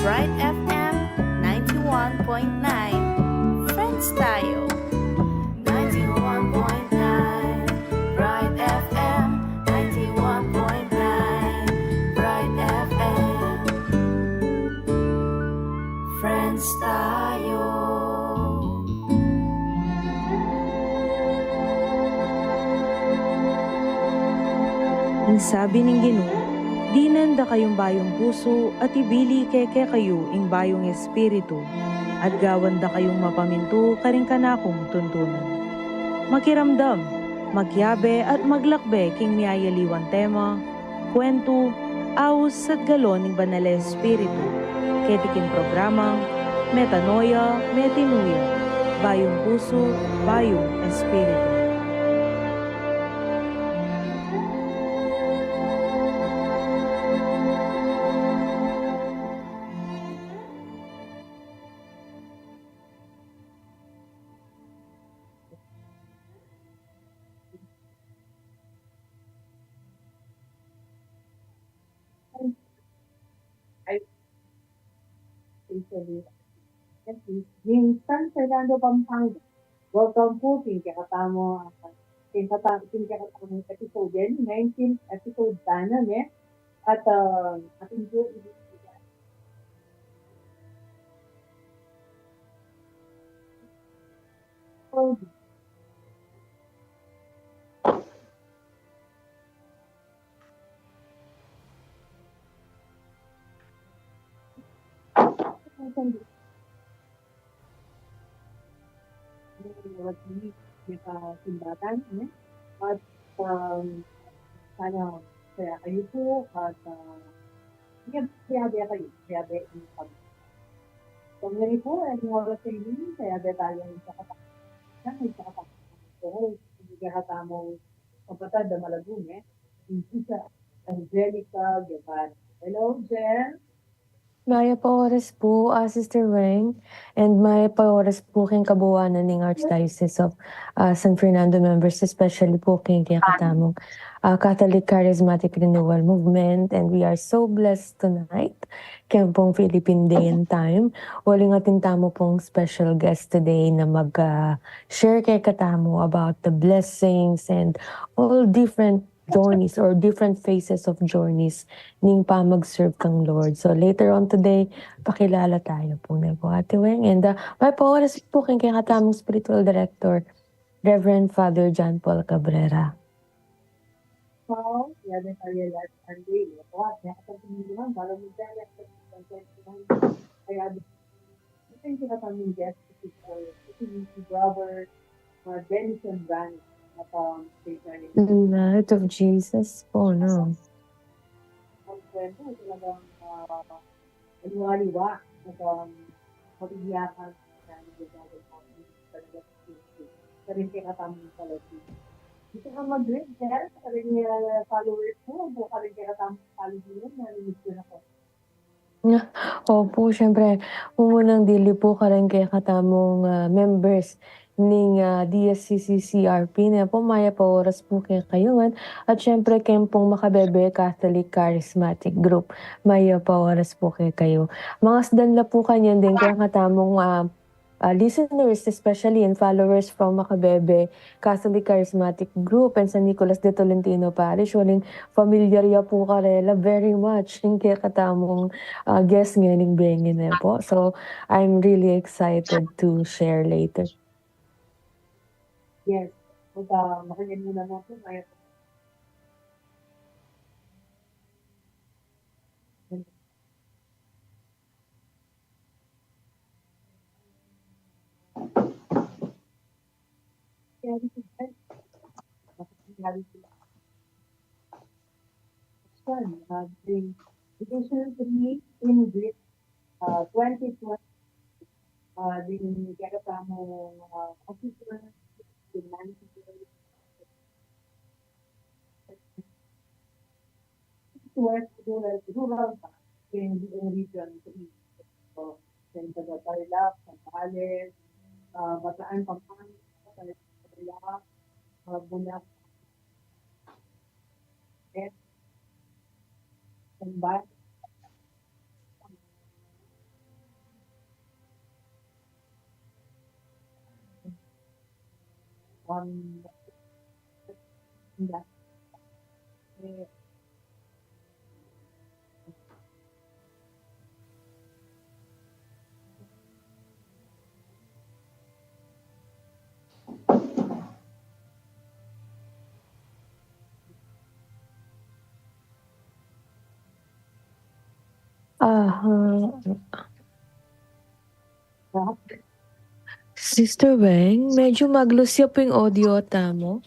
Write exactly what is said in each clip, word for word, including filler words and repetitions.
Bright F M ninety-one point nine. Friends tayo. Ninety-one point nine. Bright F M ninety-one point nine. Bright F M. Friends tayo. Ing sabi ning Ginu, dinan da kayung bayung pusu at ibili ke kekayu ing bayung espiritu, at gawan da kayung mapamintu karing kanakung tuntunan. Makiramdam, magyabe at maglakbe king miyayaliwang tema, kuwentu, aus at galon ning Banal a Espiritu, keti king programang Metanoia, Metanoia, Bayung Pusu, Bayung Espiritu. Ay, actually, ning San Fernando, Pampanga. Welcome po king kekatamu, ah, king kata-, king kekatamu episode, yan, nineteenth episode sana, ne? At, ah, atin po, At, um, sana saya kayu po at, ah, kaya, kaya kayu, kaya kayu. Kung ngeni po, e, ing oras a ini, kaya tayo ang isa katang, ang isa katang, so, hindi ka tamang kapatid na malago, e. Angelica Guevara. Hello, Jen. Mayap a oras po, ah, Sister Weng, and mayap a oras po king kabuuan ning Archdiocese of, ah, San Fernando members, especially po king kekatamung, ah, Catholic Charismatic Renewal Movement, and we are so blessed tonight. Keng pung Philippine Day and Time, uling atin tamu pung special guest today na mag, ah, share kekatamu about the blessings and all different journeys or different phases of journeys ning pamag-serve kang Lord. So later on today, pakilala tayo po, ne po, Ate Weng. And, ah, mayap a oras po king kekatamung spiritual director, Reverend Father John Paul Cabrera. Wow, yan ang kaya last Sunday, ne po. At kaya sa tingin naman, parang magdala sa kaya Ito yung tinatanong guest, si, uh, si, si Brother, uh, Denison Brani, at, um, si Brani. In the light of Jesus po, no? Ang kwento, talagang, uh, aliwa-aliwa. At, um, mabibiyakan, talaga, karing kekatamung palabi. Dito ka mag-greet, sir. Karing, uh, followers mo, o karing kekatamung palabi mo, nami-miss ko na po. Opu, siyempre, mumunang dili pu karing kekatamung, ah, members ning, ah, D S C C C R P, ne pu, mayap a oras pu kekayu ngan. At siyempre, keng pung Makabebe Catholic Charismatic Group, mayap a oras pu kekayu. Mangasdan la pu kanyan deng kekatamung, ah, ah, listeners, especially and followers from Makabebe Catholic Charismatic Group and San Nicolas de Tolentino Parish. Uling familiar ya pu karela very much ing kekatamung, ah, guest ngening bengi, ne pu. So, I'm really excited to share later. Yes. Makanyan mu naman pu, kaya Question, uh, the division three in Greek, uh, twenty twenty, uh, the kekatamung, uh, officer, the manager, West rural, rural pa, keng region three. So, keng taga Tarlac, Zambales, ah, Bataan, Pampanga, Tarlac, ah, Bulacan, Zambales, on the Aha. Sister Weng, medyo maglusya pu ing audio tamu.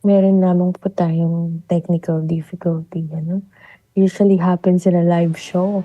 Meron lamang po tayong technical difficulty, ano? Usually happens in a live show.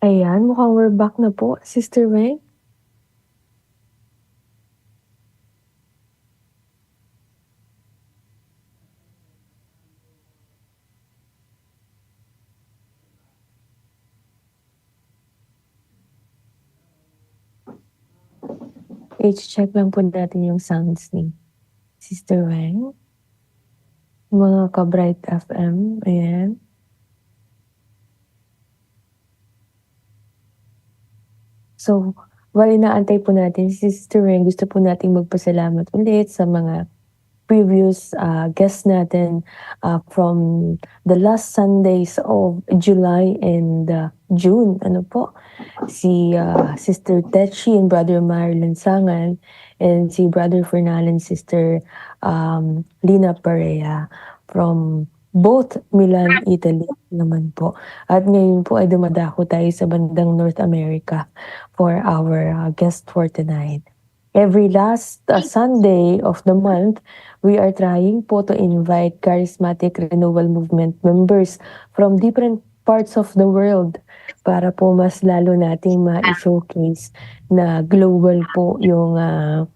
Ayan, mukhang we're back na po, Sister Weng. I-check lang po natin yung sounds ni Sister Weng. Mga ka-Bright F M, ayan. So, while inaantay po natin si Sister Weng, gusto po nating magpasalamat ulit sa mga previous, ah, guests natin, ah, from the last Sundays of July and, ah, June. Ano po? Si, ah, Sister Techi and Brother Marilyn Sangan and si Brother Fernal and Sister, um, Lina Perea from both Milan, Italy naman po. At ngayon po ay dumadako tayo sa bandang North America for our, uh, guest for tonight. Every last, uh, Sunday of the month, we are trying po to invite Charismatic Renewal Movement members from different parts of the world para po mas lalo nating ma-showcase na global po yung, ah,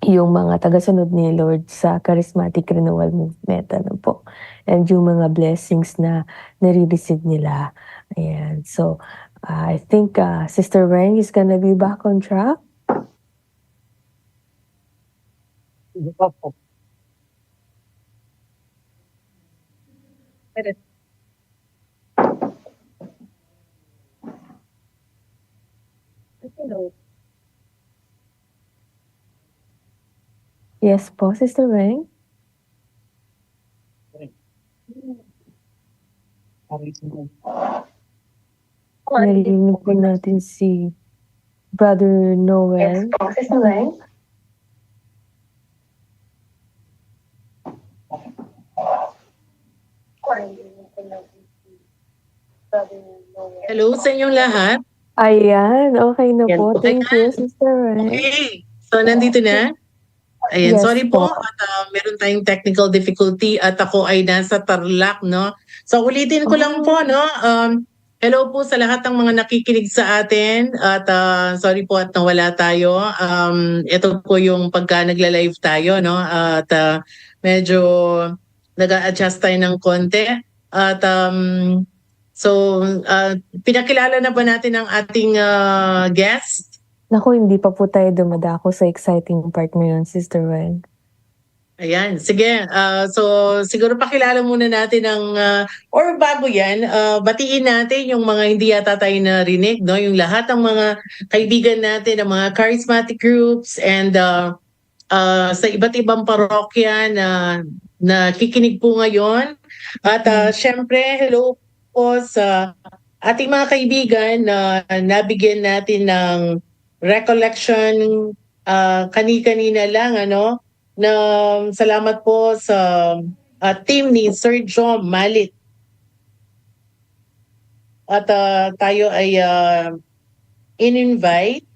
yung mga tagasunod ni Lord sa Charismatic Renewal Movement, ano po. And yung mga blessings na nare-receive nila. Ayan. So, ah, I think, ah, Sister Weng is gonna be back on track. Yes po, Sister Weng? Narinig po natin si Brother Noel. Yes po, Sister Weng. Hello sa inyong lahat. Ayan, okay na po. Thank you, Sister Weng. Okay. So, nandito na? Ayan, sorry po. At, ah, meron tayong technical difficulty at ako ay nasa Tarlac, no? So, ulitin ko lang po, no? Um, hello po sa lahat ng mga nakikinig sa atin at, ah, sorry po at nawala tayo. Um, ito po yung pagka nagla-live tayo, no? At, ah, medyo nag-a-adjust tayo ng konti. At, um, so, ah, pinakilala na ba natin ang ating, ah, guest? Naku, hindi pa po tayo dumadako sa exciting part na yun, Sister Weng. Ayan, sige. Ah, so, siguro pakilala muna natin ang, ah, or bago yan, ah, batiin natin yung mga hindi yata tayo narinig, no? Yung lahat ng mga kaibigan natin, ng mga charismatic groups, and, ah, ah, sa iba't ibang parokya na nakikinig po ngayon. At, ah, syempre, hello po sa ating mga kaibigan na nabigyan natin ng recollection, ah, kani-kanina lang, ano, na salamat po sa, ah, team ni Sir Jom Malit. At, ah, tayo ay, ah, in-invite.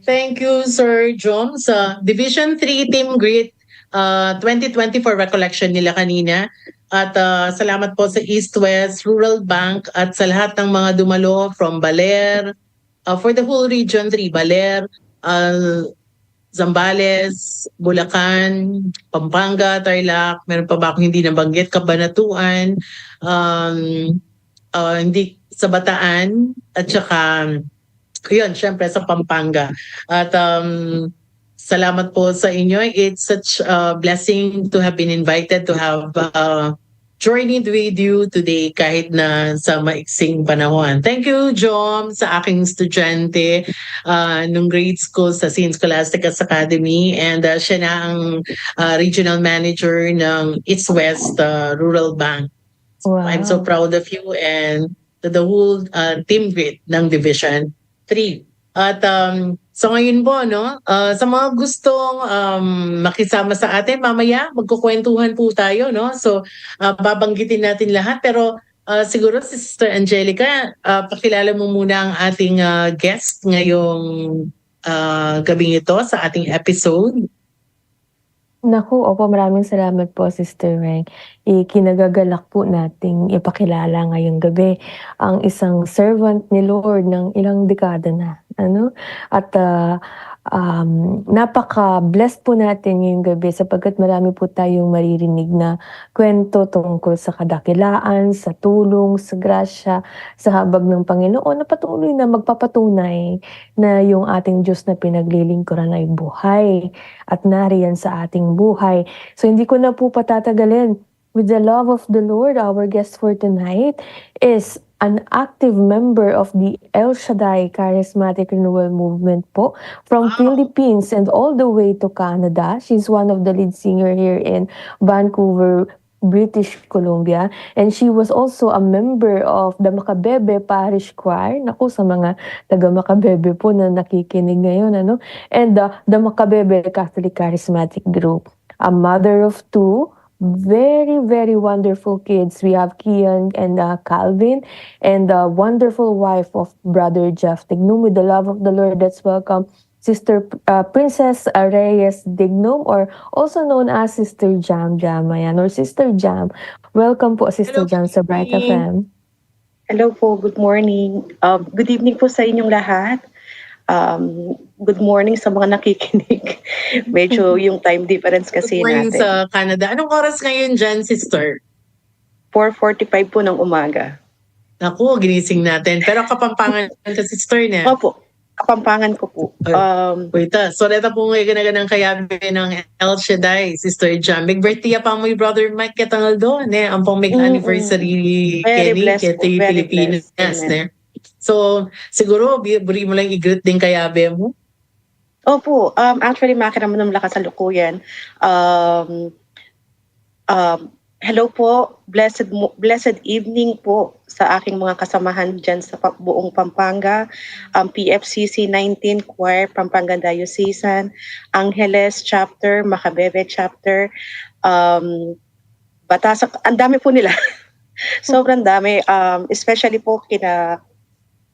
Thank you, Sir Jom, sa Division three Team Greet, ah, twenty twenty-four recollection nila kanina. At, ah, salamat po sa East West Rural Bank at sa lahat ng mga dumalo from Baler, ah, for the whole Region three, Baler, ah, Zambales, Bulacan, Pampanga, Tarlac, meron pa ba akong hindi nabanggit? Cabanatuan, um, ah, hindi, sa Bataan, at saka, yun, syempre sa Pampanga. At, um, salamat po sa inyo. It's such a blessing to have been invited to have, uh, journeyed with you today kahit na sa maiksing panahon. Thank you, Jom, sa aking estudyante, ah, nung grade school sa Saint Scholastica's Academy, and, ah, siya na ang, ah, regional manager ng East West, ah, Rural Bank. Wow. I'm so proud of you and to the whole, ah, team grid ng Division three. At, um, so ngayon po, no, ah, sa mga gustong, um, makisama sa atin, mamaya magkukwentuhan po tayo, no? So, ah, babanggitin natin lahat, pero, ah, siguro si Sister Angelica, ah, pakilala mo muna ang ating, ah, guest ngayong, ah, gabing ito sa ating episode. Naku, opo, maraming salamat po, Sister Weng. Ikinagagalak po nating ipakilala ngayong gabi ang isang servant ni Lord ng ilang dekada na, ano? At, ah, um, napaka-blessed po natin ngayong gabi sapagkat marami po tayong maririnig na kwento tungkol sa kadakilaan, sa tulong, sa grasya, sa habag ng Panginoon na patuloy na magpapatunay na yung ating Diyos na pinaglilingkuran ay buhay at nariyan sa ating buhay. So, hindi ko na po patatagalin. With the love of the Lord, our guest for tonight is an active member of the El Shaddai Charismatic Renewal Movement po, from Philippines and all the way to Canada. She's one of the lead singer here in Vancouver, British Columbia, and she was also a member of the Makabebe Parish Choir. Naku, sa mga taga Makabebe po na nakikinig ngayon, ano? And, uh, the Makabebe Catholic Charismatic Group. A mother of two, very, very wonderful kids. We have Kian and, uh, Calvin, and the wonderful wife of Brother Jeff Dignum. With the love of the Lord, let's welcome Sister, uh, Princess, uh, Reyes Dignum, or also known as Sister Jam Jam. Ayan, or Sister Jam. Welcome po, Sister Jam, sa Bright F M. Hello po, good morning. Um, good evening po sa inyong lahat. Um, good morning sa mga nakikinig. Medyo yung time difference kasi natin. Good morning sa Canada. Anong oras ngayon dyan, sister? Four forty-five po ng umaga. Naku, ginising natin. Pero Kapampangan ka, sister, ne? Opo. Kapampangan ko po. Um, wait, ah. So, deta po nga ganaganang kayabe ng El Shaddai, Sister Jam. Mig-birthday pa mu i Brother Mike ketang aldo, ne? Ampong mig-anniversary keni, keti Pilipinas, ne? So, siguro, buri mu lang i-greet ding kayabe mu. Opo, um, actually, makiramdam la kasalukuyan. Um, Um, hello po, blessed mo-, blessed evening po sa aking mga kasamahan dyan sa pa-, buong Pampanga, um, P F C C nineteen Choir, Pampanga Diocesan, Angeles Chapter, Macabebe Chapter, um, Batasan, ang dami po nila. Sobrang dami, um, especially po kina,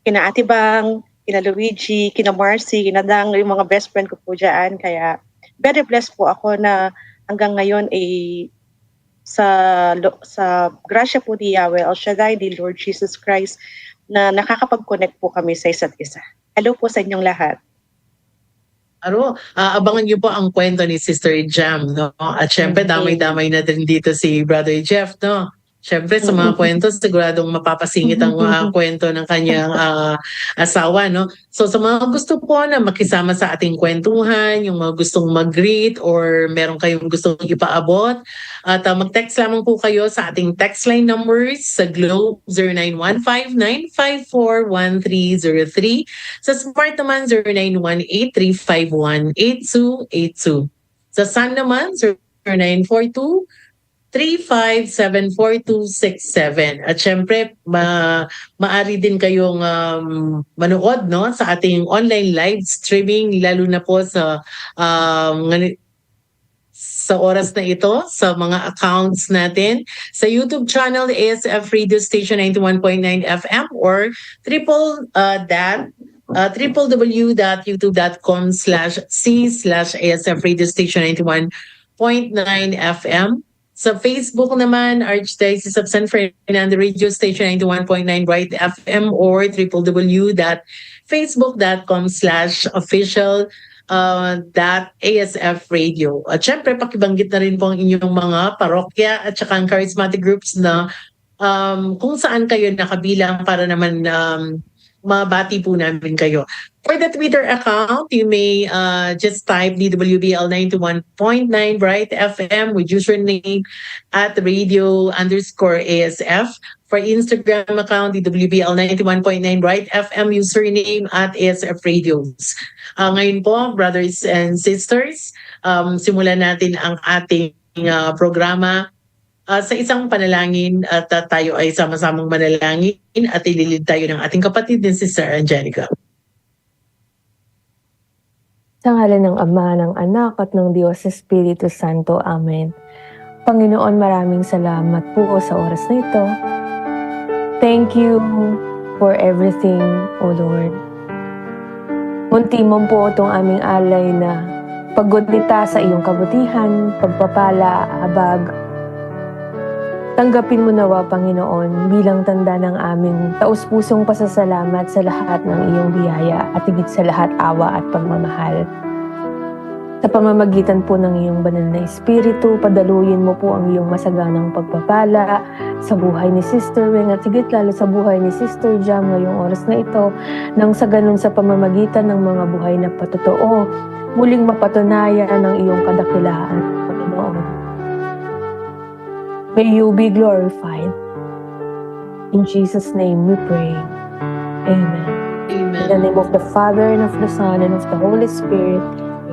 kina Ate Bang, kina Luigi, kina Marcy, kina Dang, yung mga best friend ko po dyan. Kaya, very blessed po ako na hanggang ngayon, eh, sa, lo-, sa grasya po ni Yahweh El Shaddai, ni Lord Jesus Christ, na nakakapag-connect po kami sa isa't isa. Hello po sa inyong lahat. Aro, ah, abangan niyo po ang kwento ni Sister Jam, no? At syempre, damay-damay na din dito si Brother Jeff, no? Syempre, sa mga kwento, siguradong mapapasingit ang, ah, kwento ng kanyang, ah, asawa, no? So, sa mga gusto po na makisama sa ating kwentuhan, yung mga gustong mag-greet or meron kayong gustong ipaabot, at, ah, mag-text lamang po kayo sa ating text line numbers sa Globe, zero nine one five nine five four one three zero three, sa Smart naman, zero nine one eight three five one eight two eight two. Sa Sun naman, zero nine four two three five seven four two six seven. At syempre, ma-, maaari din kayong, um, manood, no, sa ating online live streaming, lalo na po sa, um, ngani-, sa oras na ito, sa mga accounts natin, sa YouTube channel, A S F Radio Station ninety-one point nine F M, or triple, uh, dot, uh, triple W dot youtube dot com slash C slash A S F Radio Station ninety-one point nine F M. Sa Facebook naman, Archdiocese of San Fernando Radio Station ninety-one point nine Bright F M or triple W dot facebook dot com slash official, uh, dot A S F Radio. At syempre, pakibanggit na rin po ang inyong mga parokya at saka ang charismatic groups na, um, kung saan kayo nakabilang para naman, um, mabati po namin kayo. For the Twitter account, you may, uh, just type D W B L ninety-one point nine Bright F M with username at radio underscore A S F. For Instagram account, D W B L ninety-one point nine Bright F M, username at A S F Radios. Ah, ngayon po, brothers and sisters, um, simulan natin ang ating, ah, programa, ah, sa isang panalangin at, ah, tayo ay sama-samang manalangin at ililid tayo ng ating kapatid na si Sister Angelica. Sa ngalan ng Ama, ng Anak, at ng Diyos Espiritu Santo. Amen. Panginoon, maraming salamat po sa oras na ito. Thank you for everything, O Lord. Munti man po itong aming alay na paggunita sa iyong kabutihan, pagpapala, abag. Tanggapin mo nawa, Panginoon, bilang tanda ng aming taus-pusong pasasalamat sa lahat ng iyong biyaya at higit sa lahat awa at pagmamahal. Sa pamamagitan po ng iyong banal na Espiritu, padaluyin mo po ang iyong masaganang pagpapala sa buhay ni Sister Weng at higit lalo sa buhay ni Sister Jam ngayong oras na ito, nang sa ganun sa pamamagitan ng mga buhay na patotoo, muling mapatunayan ang iyong kadakilaan, Panginoon. May you be glorified. In Jesus' name we pray. Amen. Amen. In the name of the Father, and of the Son, and of the Holy Spirit. Amen.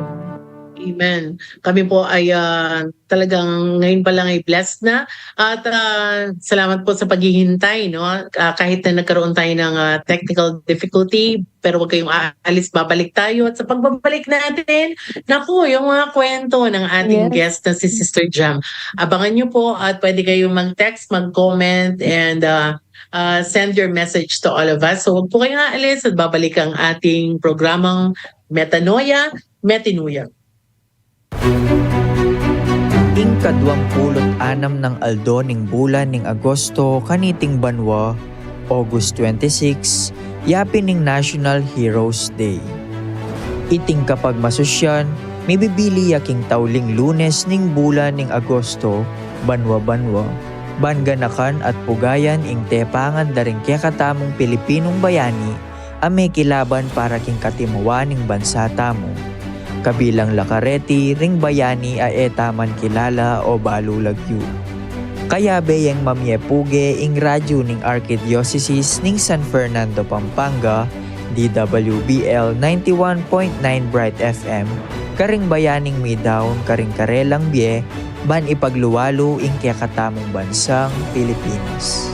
Amen. Kami po ay, ah, talagang ngayon pa lang ay blessed na. At, ah, salamat po sa paghihintay, no? Ah, kahit na nagkaroon tayo ng, ah, technical difficulty, pero huwag kayong aalis, babalik tayo. At sa pagbabalik natin, naku, yung mga kwento ng ating Yes. guest na si Sister Jam. Abangan nyo po at pwede kayong mag-text, mag-comment, and, ah, ah, send your message to all of us. So huwag po kayong aalis at babalik ang ating programang Metanoia, Metinuya. Ing kaduang pulu't anam nang aldo ning bulan ning Agosto kaniting banwa, August twenty-six, yapin ning National Heroes Day. Iting kapagmasusyan, mibibili ya king tauling Lunes ning bulan ning Agosto, banwa-banwa, ban ganakan at pugayan ing tepangan da ring kekatamung Pilipinong bayani a mekilaban para king katimuan ning bansa tamu. Kabilang la kareti ring bayani a e taman kilala o balu lagyu. Kayabe yang mamie puge ing radyu ning Arkidiosesis ning San Fernando, Pampanga, D W B L ninety-one point nine Bright F M, karing bayaning midaun karing karelang bie, ban ipagluwalu ing kekatamung bansang Pilipinas.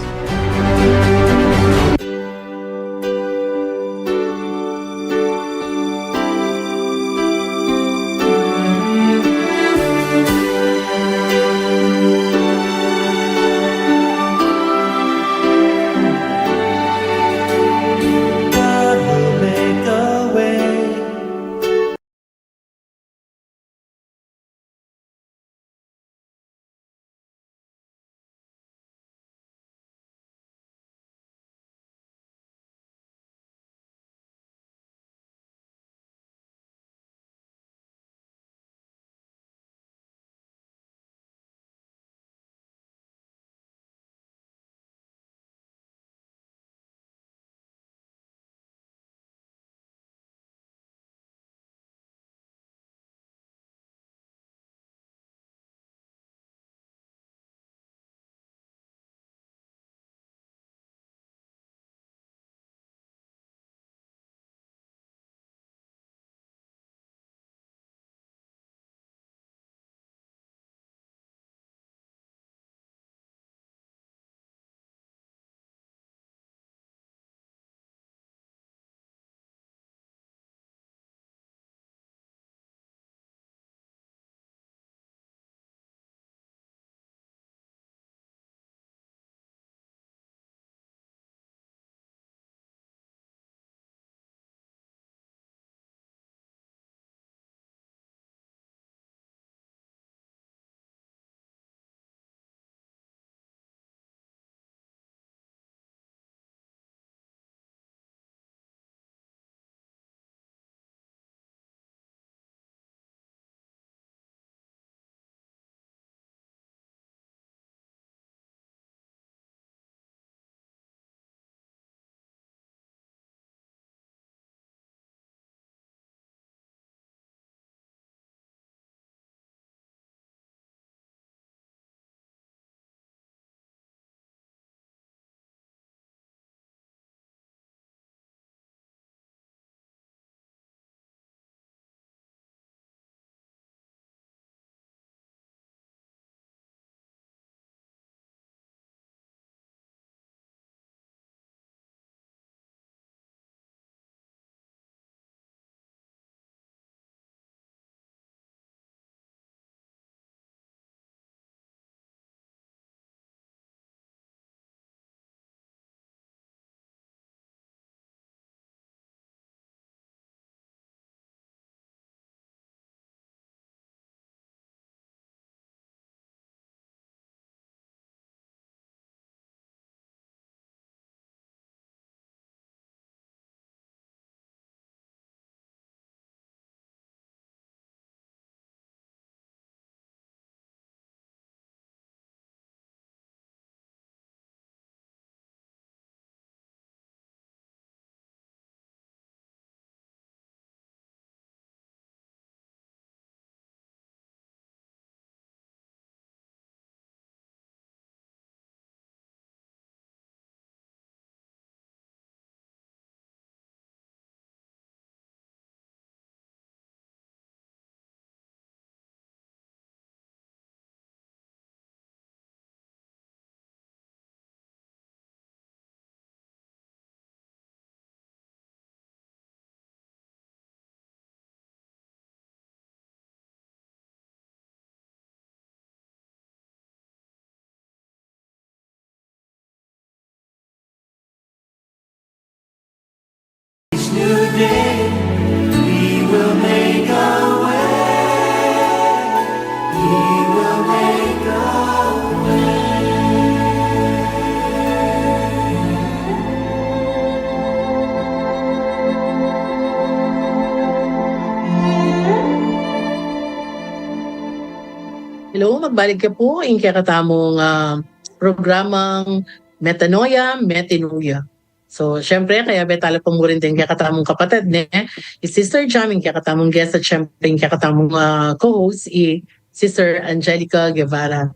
Hello, magbalik ke pu ing kekatamung, ah, programang Metanoia, Metanoia. So, syempre, kayabe tala pa mu rin deng kekatamung kapatad, ne? I Sister Jam, ing kekatamung guest, at syempre, ing kekatamung, ah, co-host, i Sister Angelica Guevara.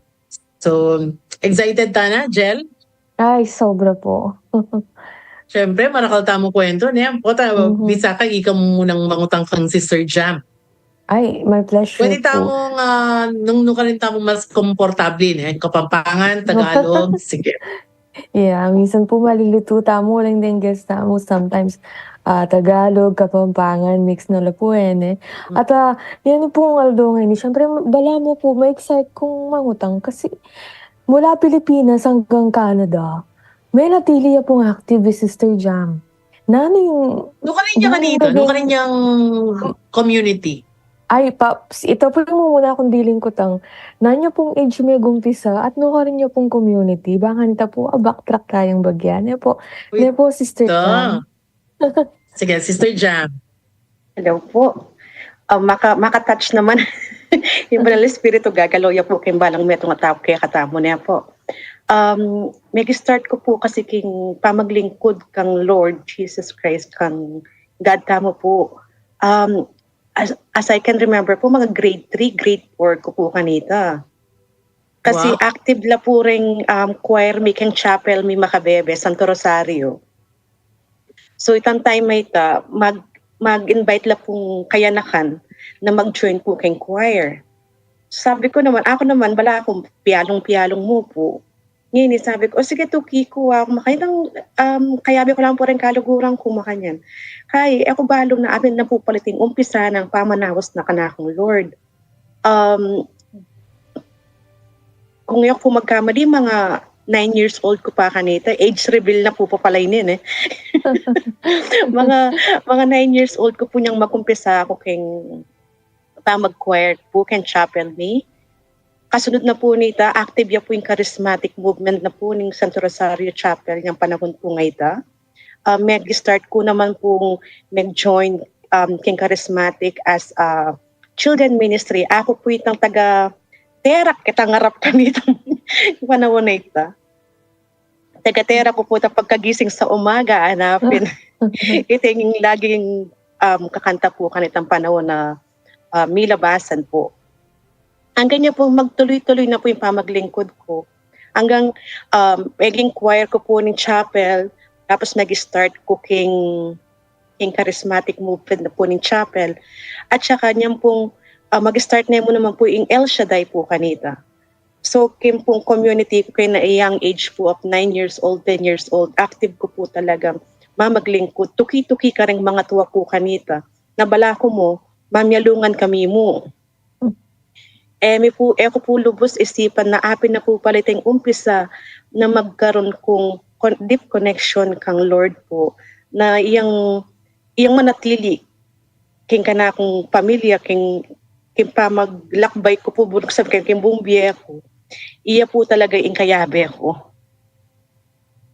So, excited ta na, Jel? Ay, sobra po. Syempre, marakal tamu kuwentu, ne? Ampo ta, Mhm. Bisa ka, ika mu munang mangutang kang Sister Jam. Ay, my pleasure Pwede po. tamung, ah, nung, nung karin tamu mas komportable, ne? Kapampangan, Tagalog, sige. Yeah, minsan po malilito tamu, uling deng guest tamu. Sometimes, ah, Tagalog, Kapampangan, mix na la po, eh, ne? Mm. At, ah, yan po ang aldo ngayon. Siyempre, balamu po, ma-excite kung mangutang kasi mula Pilipinas hanggang Canada, manatili ya pong active i Sister Jam. Nanu yung Nung karin niya Nung kanita, nung naging- karin niyang community. Ay, Paps, ita po yung mumuna kung diling kutang. Nanu pong age megumpisa at nung karin ya pong community, baka nita po, ah, backtrack tayung bagya. Ne po, Uy, ne po, Sister ta. Jam. Sige, Sister Jam. Hello po. Ah, maka, maka-touch naman. Yung Banal Espiritu gagalaw ya po keng balang metung a tau kekatamu, ne po. Um, meg-start ku po kasi keng pamaglingkud kang Lord Jesus Christ, kang God tamu po. Um, as, as I can remember po, mga grade three, grade four ku po kanita. Kasi Wow. active la po ring, um, choir mi keng chapel mi makabebe, Santo Rosario. So, itang time a ita, mag, mag-invite la pung kayanakan na mag-join po keng choir. Sabi ku naman, aku naman, bala kung piyalung-piyalung mu po. Ngeni, sabi ku, "O sige, tuki ku, aku makanyan, um, kayabe ku lang po ring kaluguran ku makanyan." Kay, e ku balu na atin na po pala iting umpisa nang pamanaus na kanakung Lord. Um, kung e ku magkamali, mga nine years old ku pa kanita, age reveal na po pa pala inin, eh. Mga, mga nine years old ku po niyang magumpisa aku keng pamag-choir po keng chapel mi. Kasunod na po nita, active ya po ing charismatic movement na po ning Santo Rosario Chapel yang panahon po ngayta. Ah, meg-start ku naman pong meg-join, um, keng charismatic as a children ministry. Aku po itang taga Tera, kitang arap kanitang panahon a ita. Taga Tera ku po ta pagkagising sa umaga, anapin. Ita ing laging, um, kakanta po kanitang panahon na, ah, milabasan po. Anggang nya po magtuloy-tuloy na po ing pamaglingkud ku. Anggang, um, meging choir ku po ning chapel, tapos nag-start ku king, king charismatic movement na po ning chapel. At saka nyan pong, ah, mag-start na mu naman po ing El Shaddai po kanita. So, king pong community ku keng a young age po of nine years old, ten years old, active ku po talagang mamaglingkud. Tuki-tuki karing mangatua ku kanita. Na bala ku mu, mamialungan kami mu. E mi po, e ku po lubus isipan na apin na po pala iting umpisa na magkaroon kung con-, deep connection kang Lord po. Na iyang, iyang manatili king kanakung pamilya, king, king pamaglakbay ku po, bunuk sabi king, king buung bie ku. Iya po talaga ing kayabe ku.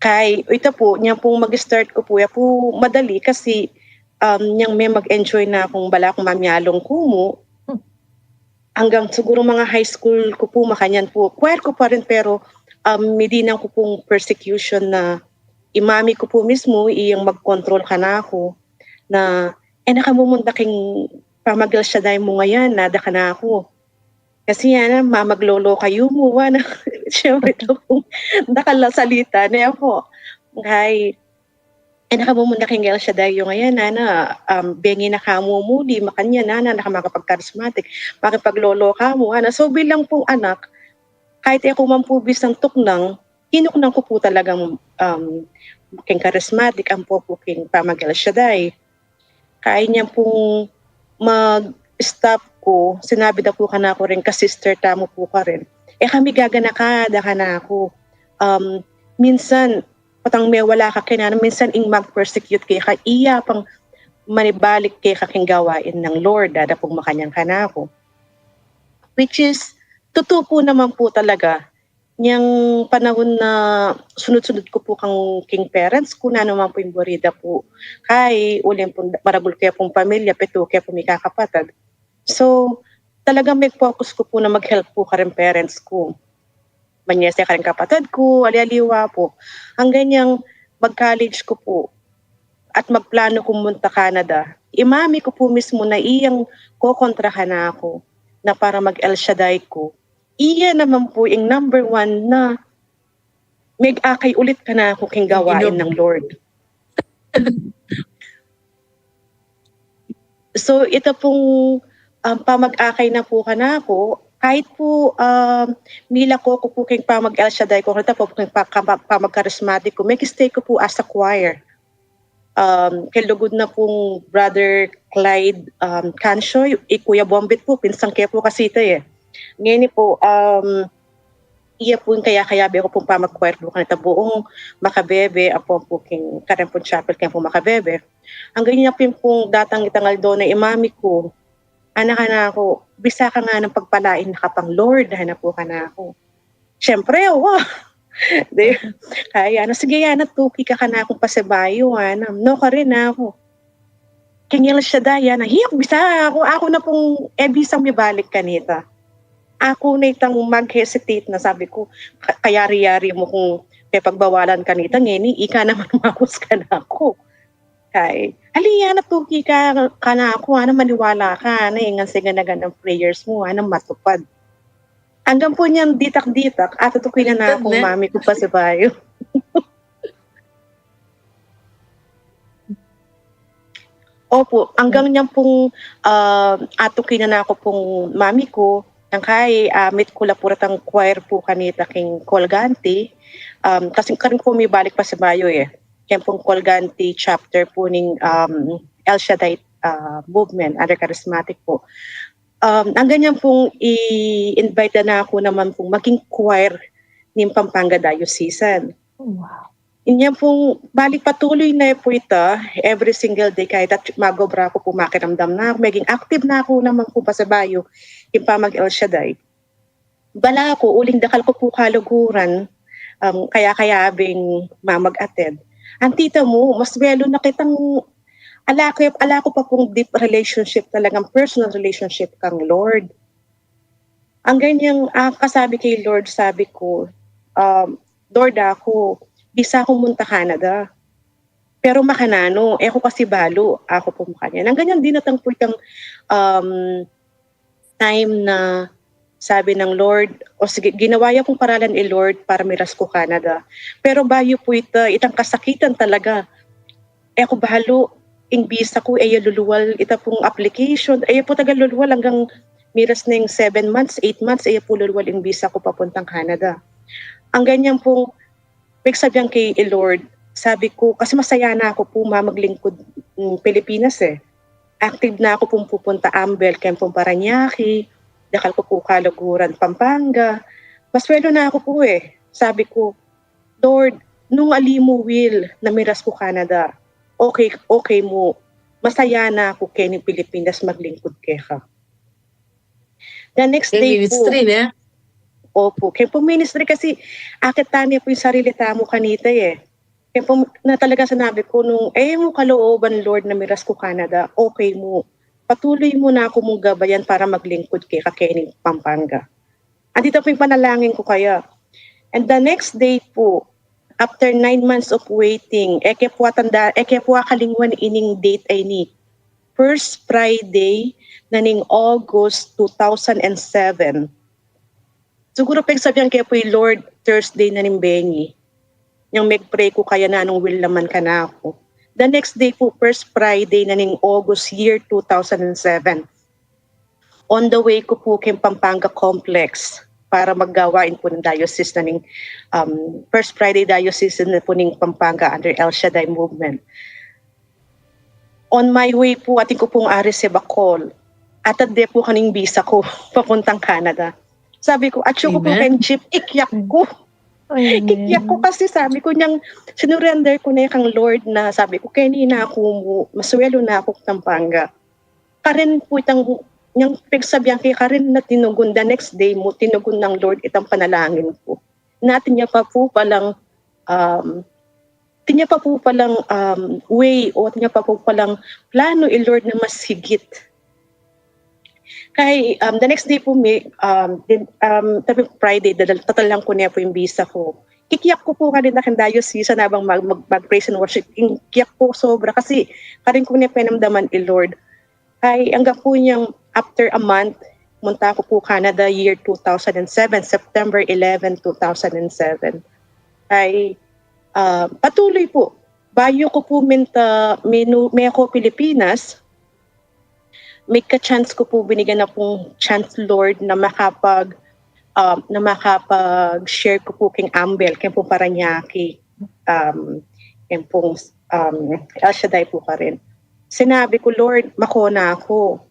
Kay, ita po, nyan pong mag-start ku po, ya po madali kasi, um, nyan me mag-enjoy na kung bala kung mamialung ku mu. Anggang siguro mga high school ku po, makanyan po. Choir ku pa rin, pero, um, midinan ku pong persecution na i mami ku po mismu, iyang mag-control kanaku. Na, "E na ka mu munta king pamag-El Shaddai mu ngayan, nada kanaku." Kasi yana, mamaglolo kayu mu, wa na. Siyempre, ita pong dakal a salita, ne po. Kay, "E na ka mu munta king El Shaddai yu ngayan, ana, um, bengi na ka mu muli, makanyan, ana, na ka makapag-charismatic, makipaglolo ka mu, ana." So, bilang pong anak, kahit e ku man po bisang tuknang, tinuknang ku po talagang, um, king charismatic, ampo po king pamag-El Shaddai. Kay nyan pong mag-stop ku, sinabi da po kanaku ring ka-sister tamu po karin, "E ka migaganaka," da kanaku. Um, minsan, potang mewala ka keni, minsan ing mag-persecute keka, iya pang manibalik keka king gawain ng Lord, da pong makanyan kanaku. Which is, tutu po naman po talaga, nyang panahon na sunod-sunod ku po kang king parents ku, nanu man po ing buri da po. Kay, uling po, maragul ke pong pamilya, pitu ke po mikakapatad. So, talagang meg-focus ku pu na mag-help pu karing parents ku. Manyese karing kapatad ku, ali-aliwa pu. Anggang inyang mag-college ku pu at magplanu kung munta Canada, i mami ku pu mismu na iyang kokontra kanaku na para mag-El Shaddai ku. Iya naman pu ing number one na meg-akay ulit kanaku king gawain ng Lord. So, ita pung, um, pamag-akay na pu kanaku, kahit pu, um, milako ku pu king pamag-El Shaddai ku, kahit pu king pa-, kama-, pamag-charismatic ku, meg-stay ku pu as a choir. Um, keng lugud na pung Brother Clyde, um, Cancio, i Kuya Bombit pu, pinsan ke pu kasi ita e. Ngeni pu, um, iya pu ing kaya-kayabe ku pung pamag-choir pu kanita buung Macabebe, ampon pu king, karin pung chapel keng pung Macabebe. Anggang inya pin pung datang itang aldo na i mami ku, anak, anaku, bisa ka nganang pagpalain na ka pang Lord, ana pu kanaku. Siyempre, wa. Di, kaya na, sige, ana, tuki ka kanakung pasibayu, ana. No, karin aku. King El Shaddai, ana. Hiyak, bisa aku, aku na pung, e, bisang mibalik kanita. Aku na itang mag-hesitate na, sabi ku, ka-, kayari-yari mu kung pepagbawalan kanita, ngeni, ika naman makus kanaku. Kay, ali, ana, tuki ka kanaku, ana, maniwala ka, ana, e ngan siganagan ing prayers mu, ana, matupad. Anggang pu inyang ditak-ditak, atutuki na naku, mami ku pasibayu. Opu, anggang inyang pung, ah, atuki na naku pung mami ku, nang kay, ah, mit ku la pu retang choir pu kanita king Colgante, um, kasi karin ku mibalik pasibayu e. Keng pung Colgante chapter pu ning, um, El Shaddai, ah, movement, under charismatic pu. Um, anggang inyang pung i-invite na naku naman pung maging choir ning Pampanga Diocesan. Wow. Inyang pung balik patuloy na pu ita, every single day, kahit at mag-obra ku pu, makiramdam na aku, meging active na aku naman pu pasibayu king pamag-El Shaddai. Balaku, uling dakal ku pu kaluguran, um, kaya-kayabeng mamag-attend. Antita mu, masuelu na kitang ala ku, ala ku pa pung deep relationship, talagang personal relationship kang Lord. Anggang inyang, ah, kasabi keng Lord, sabi ku, um, Lord, aku, bisa kung munta Canada. Pero makananu, e ku kasi balu, aku pu makanyan. Anggang inyang dinatang pu itang, um, time na sabi ng Lord, o sige, ginawa ya pung paralan i Lord para miras ku Canada. Pero bayu pu ita, itang kasakitan talaga. E ku balu, ing bisa ku, e ya luluwal, ita pung application, e ya pu talaga luluwal anggang miras ning seven months, eight months, e ya pu luluwal ing bisa ku papuntang Canada. Anggang inyang pung pigsabian ke i Lord, sabi ku, kasi masaya na aku pu mamaglingkud, mm, Pilipinas e. Active na aku pung pupunta Ambel, keng pung Parañaque, dakal ku pu kaluguran Pampanga. Masuelu na aku pu e. Sabi ku, Lord, nung ali mu will na miras ku Canada, okay, okay mu, masaya na aku keni Pilipinas maglingkud keka. The next day pu, ministry, ne? Opu. Keng pung ministry kasi, akit tane pu ing sarili tamu kanita e. Keng pung, na talagang sinabi ku, nung e mu kalooban, Lord, na miras ku Canada, okay mu. Patuloy mu na aku mung gabayan para maglingkud keka keni Pampanga. At ita pu ing panalangin ku kaya. And the next day pu, after nine months of waiting, e ke pu atanda, e ke pu akalingwan ining date a ini. First Friday na ning August two thousand and seven. Siguru pigsabian ke pu i Lord, Thursday na ning bengi. Inyang meg-pray ku kaya nanung will naman kanaku. The next day pu, first Friday na ning August year two thousand and seven. On the way ku pu keng Pampanga Complex para maggawain pu ning diocese na ning, um, First Friday Diocese na pu ning Pampanga under El Shaddai Movement. On my way pu, atin ku pung a-receive a call. Atade pu kanu ing bisa ku papuntang Canada. Sabi ku, atsu ku pu keng jeep, ikyak ku. Ikyak ku kasi sabi ku, inyang sinurrender ku ne kang Lord na sabi ku, keni na aku mu, masuelu na aku Pampanga. Karin pu itang, inyang pigsabian ke, karin na tinugon, the next day mu, tinugon ng Lord itang panalangin ku. Na atin ya pa pu palang, um, atin ya pa pu palang, um, way, o atin ya pa pu palang plano i Lord na mas higit. Kay, um, the next day po, may, um, din, um, tabi Friday, dadal-, tatalan ko ne po ing bisa ko. Kikiak ko po kanita keng diocese, na bang mag, mag, mag praise and worship. Ing kiak po sobra kasi karin ko ne penamdaman i Lord. Kay anggang po nyang after a month, munta ko po Canada year two thousand and seven, September eleven, two thousand and seven. Kay, ah, patuloy po. Bayu ko po minta, minu-, meko Pilipinas, may ka-chance ko po, binigyan na pong chance, Lord, na makapag, ah, na makapag-share ko po keng Ambel, keng pong Paranaque, um, keng pong, um, El Shaddai po karin. Sinabi ko, "Lord, mako na ako."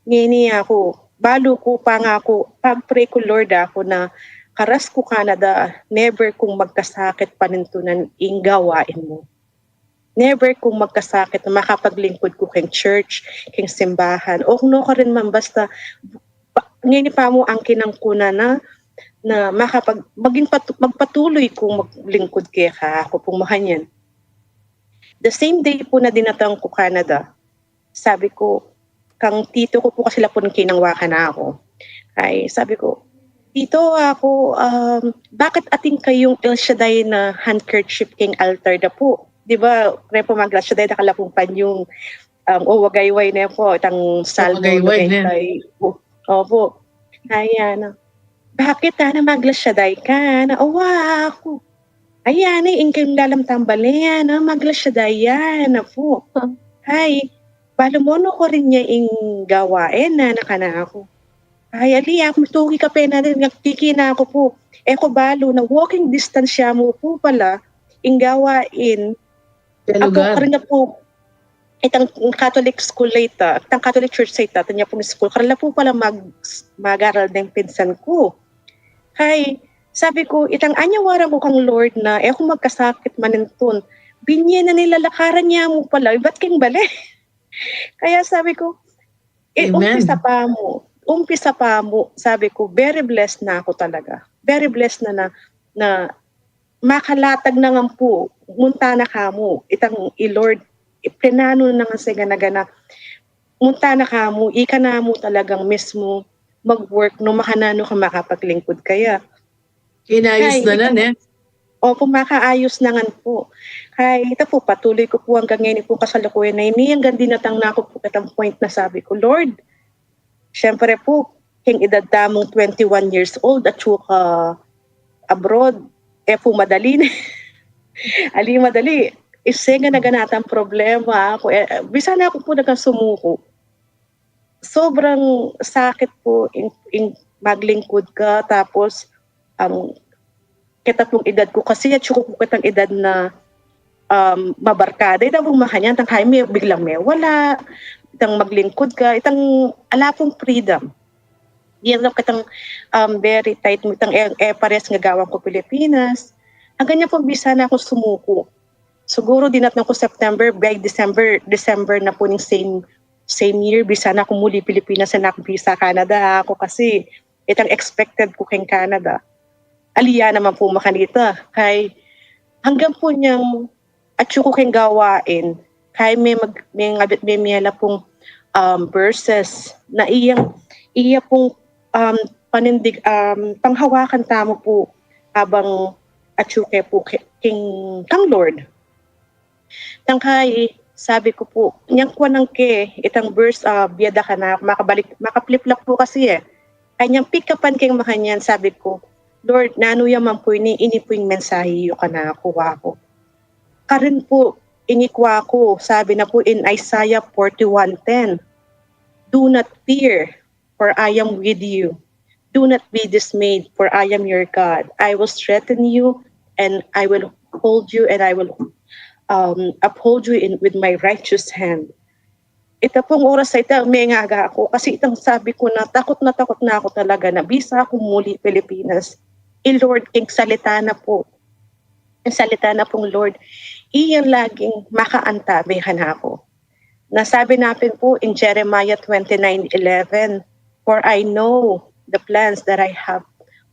Ngeni ako, balu ko pa nga ako, pag-pray ko, Lord, ako na karas ko Canada, never kong magkasakit panintunan ing gawain mu. Never kong magkasakit na makapaglingkud ko keng church, keng simbahan. O kung no karin man, basta, pa, ngeni pa mu angkin nang kuna na, na makapag-, maging patu-, magpatuloy kong maglingkud keka, ako pong makanyan. The same day po na dinatang ko Canada, sabi ko, kang tito ko po kasi lapun kinangwa kanaku. Ay, sabi ko, "Tito, ako, um, bakit atin kayung El Shaddai na handkerchief keng altar da po?" Di ba, kaya po mag-El Shaddai, dakal a pung panyung, um, o wagayway ne po, itang saldo wagayway ne. Opo. Ayan. "Bakit, ana, mag-El Shaddai ka, ana?" "Awa, ako." "Ayan, e, ing kayung lalam tambal, e, ana, mag-El Shaddai yan, apo." Ay, balu mu no karin ya ing gawain, ana, kanaku. Ay, ali, aku, matuki ka pe na din, nagkiki na aku po. E ku balu na walking distance ya mu po pala ing gawain. Apo, karin na po, itang Catholic school la ita, itang Catholic church la ita, itang ya pung school, karin la po pala mag-, mag-aral deng pinsan ku. Kay, sabi ku, itang anyawaran ku kang Lord na e ku magkasakit manintun, binye na nilalakaran ya mu pala, ibat keng bale. Kaya sabi ku, e, umpisa pa mu, umpisa pa mu, sabi ku, very blessed na aku talaga. Very blessed na, na, na makalatag na ngan pu, munta na kamu, itang i Lord, plinanu na ngan sa gana-gana, munta na kamu, ika na mu talagang mismu mag-work, no, makananu ka makapaglingkud kaya. Inayus na ngan, e? Opo, makaayus na ngan pu. Kay ita pu, patuloy ku pu anggang ngeni pu kasalukuyan na ini, anggang dinatang na ku pu ketang point na sabi ku, Lord, siyempre pu, keng edad tamung twenty-one years old, atyu ka abroad, e pu madali ne. Ali madali. Ise gana-gana itang problema ku, e, bisa na ku pu nagang sumuku. Sobrang sakit pu ing, ing maglingkud ka, tapos, um, keta pung edad ku kasi, atyu ku pu ketang edad na, um, mabarkada, itang pung makanyan, itang kaya me, biglang mewala, itang maglingkud ka, itang ala pung freedom. Yan lang ketang, um, very tight mu, itang e, e, pares nga gawan ku Pilipinas. Anggang nya pu bisa na kung sumuku. Siguru dinatang ku September, by December, December na pu ning same, same year, bisa na ku muli Pilipinas, e na ku bisa Canada, aku kasi itang expected ku keng Canada. Ali ya naman pu makanita. Kay anggang pu nyang atyu ku keng gawain, kay me mag-, me ngabit me miyala pung, um, verses na iyang, iya pung, um, panindig, um, panghawakan tamu pu abang atyu ke pu ke-, keng, kang Lord. Tangkay, sabi ku pu, nyang kuanan ke itang verse, ah, biye da kanaku, makabalik, maka-flip-flop pu kasi, e. Kanyang pick-upan keng makanyan, sabi ku, Lord, nanu ya man pu ini, ini pu ing mensahe yu kanaku, aku. Karin pu, ini ku aku, sabi na pu in Isaiah forty-one ten, "Do not fear, for I am with you. Do not be dismayed, for I am your God. I will strengthen you, and I will hold you, and I will, um, uphold you in, with my righteous hand." Ita pung oras a ita, mengaga aku, kasi itang sabi ku na, takut na takut na aku talaga na bisa ku muli Pilipinas. I Lord, ing salita na pu, ing salita na pung Lord, iya laging makaantabe kanaku. Na sabi na pin pu in Jeremiah twenty-nine eleven, "For I know the plans that I have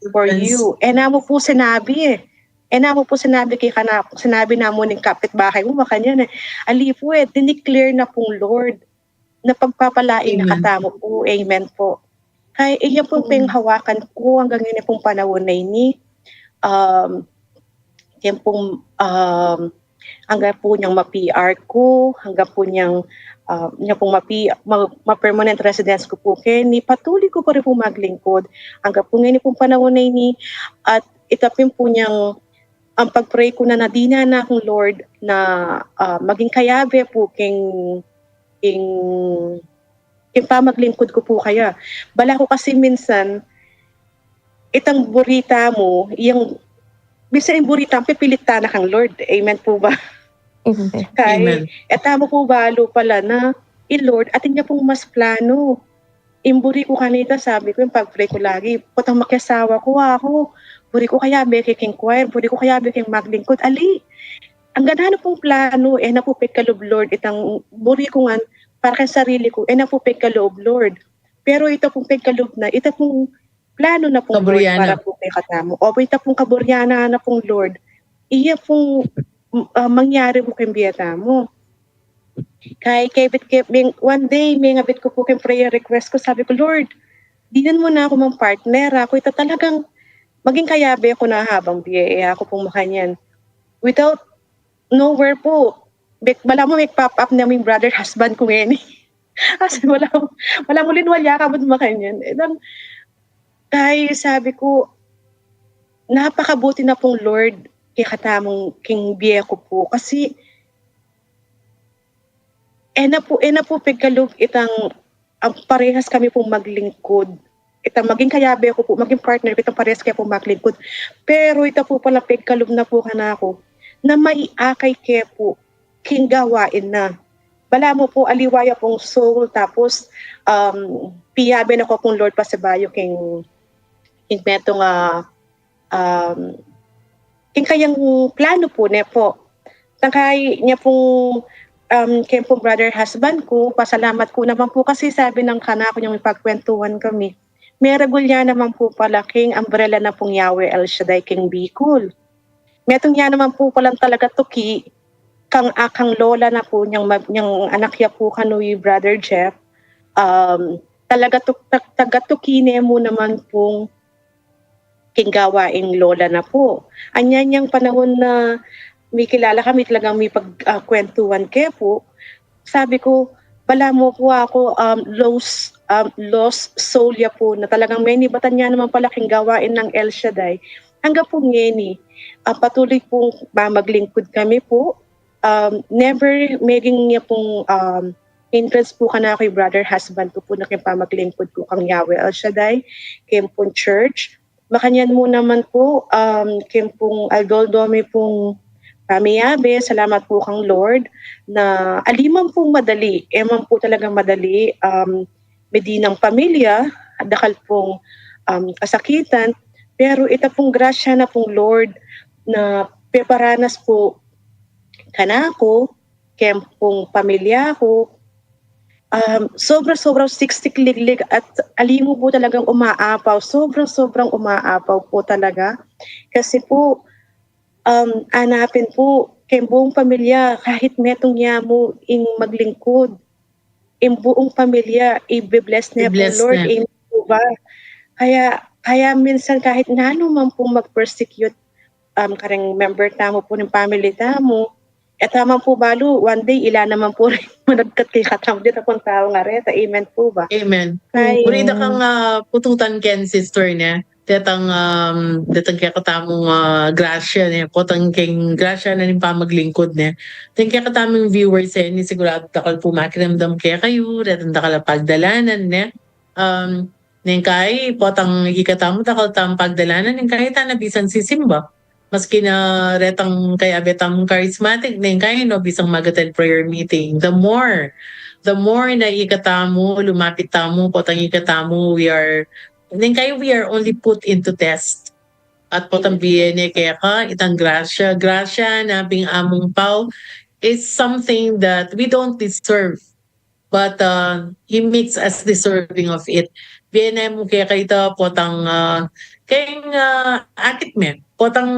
for you." E na mu pu sinabi, e. E na mu pu sinabi keka, na, sinabi na mu ning kapitbahay mu, makanyan, e. Ali pu, e, dineclare na pung Lord. na pagpapalain na katamu po. Amen po. Kaya iya pong penghawakan ko anggang ini pong panahon na ini. Um, yan pong, um, anggang po niyang ma-P R ko, anggang po niyang, ah, niya pong ma-P-, ma-, ma-permanent residence ko po keni, patuloy ko pa rin po maglingkod. Anggang po ngeni pong panahon na ini, at itapin po niyang ang pag-pray ko na nadina na akong Lord na, ah, maging kayabe po king, king, king pamaglingkod ko po kaya. Bala ko kasi minsan, itang buri tamu, yang, minsan ing buri tamu, pipilitan na kang Lord. Amen po ba? Amen. Kaya, e tamu po balu pala na, i Lord, atin niya pong mas plano. Ing buri ko kanita, sabi ko, yung pag-pray ko lagi, potang makiasawa ko, ako, buri ko kayabe ke king choir, buri ko kayabe ke king maglingkod, ali. Anggang nanu pong plano, e na po pigkalub Lord, itang buri ko ngan, para keng sarili ko, e na po pigkalub Lord. Pero ita pong pigkalub na, ita pong plano na pong Lord para po kekatamu. Opo, ita pong kaburian na pong Lord. Iya pong, ah, mangyari po keng bie tamu. Kaya kebit ke, meng-, one day, mengabit ko po keng prayer request ko, sabi ko, "Lord, dinan mu na ako mang partner, ako ita talagang maging kayabe ko na habang bie, e ako pong makanyan." Without nowhere po, bek-, bala mu, mekpop up na ming brother husband ko ngeni. Kasi wala, wala mu linwal ya kabud makanyan. E, dan, kaya sabi ko, napakabuti na pong Lord, kekatamung king bie ko po. Kasi, e na po, e na po pigkalub itang, ang parehas kami pong maglingkod. Itang maging kayabe ko po, maging partner ko, itang parehas kaya pong maglingkod. Pero ita po pala pigkalub na po kanaku, na maiakay ke po, king gawain na. Bala mu po, aliwa ya pong soul, tapos, um, piyabe na ko pong Lord pasibayu king, king metung, ah, um, king kayang plano po, ne po. Tangkay niya pong, um, keng pong brother husband ko, pasalamat ko naman po kasi sabi nang kanaku niyang mipagkwentuhan kami. Meragul ya naman po pala king umbrella na pong Yahweh El Shaddai king Bicol. Metung ya naman po palang talaga tuki, kang akang lola na po, niyang ma-, niyang anak ya po kanu i Brother Jeff, um, talaga tuk-, tag-, taga tuki ne mu naman pong king gawaing lola na po. Anya niyang panahon na mikilala kami, talagang mipag, ah, kwentuhan ke po, sabi ko, bala mu po ako, um, lost, um, lost soul ya po na talagang menibatan ya naman pala king gawain ng El Shaddai. Hanggang po ngeni, ah, patuloy pong mamaglingkod kami po. Um, never meging niya pong, um, hindrance po kanaku i brother husband ko po na king pamaglingkod ko kang Yahweh El Shaddai, king pong church. Makanyan mu naman po, um, king pong aldo-aldo mi pong pamiyabe, salamat po kang Lord, na ali man pong madali, e man po talagang madali, um, medinang pamilya, dakal pong, um, kasakitan, pero ita pong grasya na pong Lord na peparanas po kanaku, king pong pamilya ko, um, sobra-sobrang siksik liglig at ali mu po talagang umaapaw, sobrang-sobrang umaapaw po talaga. Kasi po, um, anapin po, king buong pamilya, kahit metung ya mu ing maglingkod, ing buong pamilya, ibe-bless ne po, Lord, amen po ba? Kaya, kaya minsan kahit nanu man pong mag-persecute, um, kareng member tamu po ning family tamu, e tamu man po balu, one day, ila naman po rin managkat kekatamu, dita pong tau ngareta, amen po ba? Amen. Kaya, puri da kang, ah, pututan ken sister ne. Detang, um, detang kekatamung, ah, grasya ne, potang king grasya na ning pamaglingkod ne. Detang kekatamung viewers, e, ini sigurado dakal po makiramdam kekayu, detang dakal a pagdalanan ne. Um, neng kai, potang ikatamu, dakal tang pagdalanan, neng kai tana bisan sisimba. Maski na retang kayabe tamung charismatic, neng kai no bisan mag-attend prayer meeting. The more, the more na ikatamu, lumapit tamu, potang ikatamu, we are, neng kai we are only put into test. At potang bie ne keka, itang grasya, grasya na ping amung pau is something that we don't deserve. But, uh, he makes us deserving of it. Bie ne mu keka ita potang, uh, keng, uh, akit me, potang,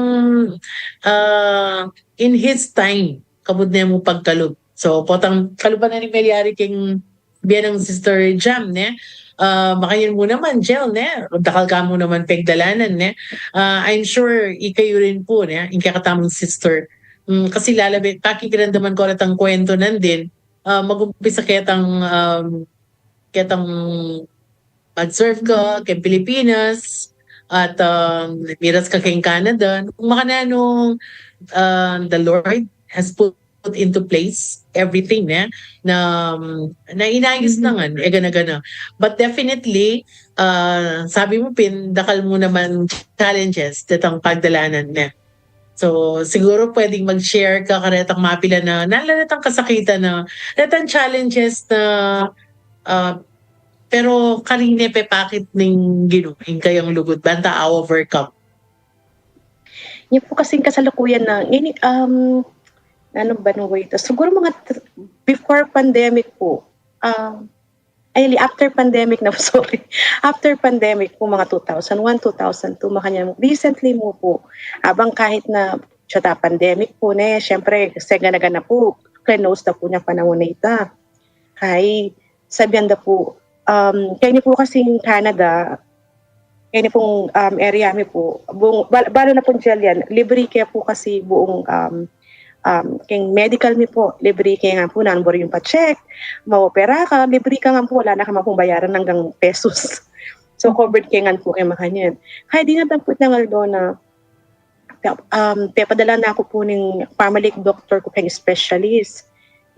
uh, in his time, kabud ne mu pagkalub. So, potang kaluban na ning meyari keng bie nang Sister Jam, ne? Ah, makanyan mu naman, Jel, ne? Dakal ka mu naman pegdalanan, ne? Ah, I'm sure ikayu rin pu, ne? Ing kekatamung sister. Mm, kasi lalabi, pakikiramdaman ku retang kwentu nandin, ah, magumpisa ketang, um, ketang mag-serve ka keng Pilipinas, at, um, miras ka keng Canada. Nung makananu, um, the Lord has put into place everything, ne? Na, um, na inayus na ngan, e gana-gana. But definitely, ah, sabi mu pin, dakal mu naman challenges detang pagdalanan, ne? So, siguro pwedeng mag-share ka karetang mapilan a, nala retang kasakitan a, retang challenges na, ah, pero karine pepakit ning Ginu ing kayang lugud ban ta a-overcome. Nya pu kasing kasalukuyan na, ini, um, ano ba nung way ito? Siguro mga t-, before pandemic po. Um, ay, after pandemic na, sorry. After pandemic po, mga two thousand one, two thousand two, makanyan. Recently mu po, abang kahit na siya ta pandemic po, ne, syempre, kasi gana-gana po, close na po ning panahun na ita. Kay, sabian da po, um, kaya ni po kasing Canada, kaya ni pong, um, area mi po, buong, bal-, balo na pong Jillian, libre kaya po kasi buong, um, um, keng medical mi po, libre kaya nga po, nanu buri yung pa-check, maopera ka, libre ka nga po, wala na ka man pong bayaran hanggang pesos. So, covered kaya nga po kaya makanyan. Kaya di na po itang aldo na, um, pepadala na ku po ning family doctor ku keng specialist.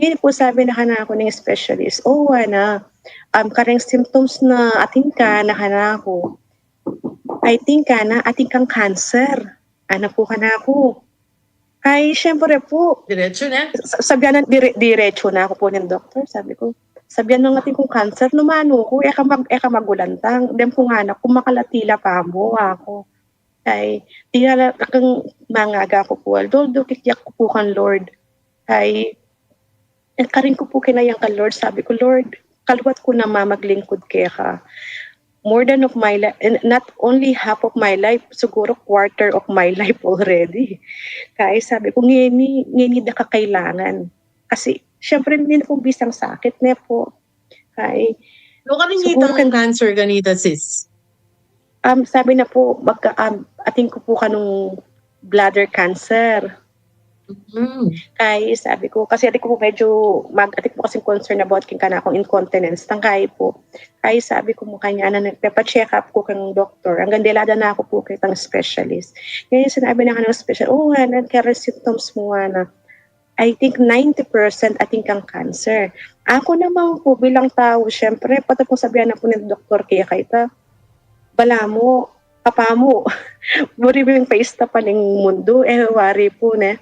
Ini po sabi na kanaku ning specialist, "O, ana, um, kareng symptoms na atin ka na kanaku, I think, ana, atin kang cancer." Ana po kanaku. Ay, syempre po. Diretso na? Sa-, sabian na, dire-, diretso na ku po ning doktor. Sabi ku, sabian na nga atin kung cancer, nu manu ku, e ka mag-, e ka magulantang. Dem kung anak ku, makalati la pamu, aku. Ay, di na la kang mangaga ku po, although kikyak ku po kang Lord. Ay, e, karin ku po kinayang kang Lord, sabi ku, "Lord, kaluat ku na mamaglingkud keka. More than of my life, and not only half of my life, siguro quarter of my life already." Kaya sabi ku, "Ngeni, ngeni da ka kailangan." Kasi, syempre, hindi na po bisang sakit, ne po. Kay, nu karin siguro itang kan-, cancer ganita, sis? Um, sabi na po, magka-, um, atin ku po kanung bladder cancer. Mm. Kay sabi ku, kasi atin ku po medyo mag-, atin ku po kasing concern about king kanakung incontinence. Tang kay po. Kay sabi ku mu kanya na nagpapa-check up ku kang doktor. Hanggang delada na ku po kitang specialist. Ngayon sinabi na kanung specialist, "O, ana, kaya symptoms mu, ana, I think ninety percent atin kang cancer." Aku naman po bilang tau, syempre, pati po sabian na po ning doktor kaya kayta, "Balamu, kapamu, buri ming paista pa ning mundu, e, wari po, ne?"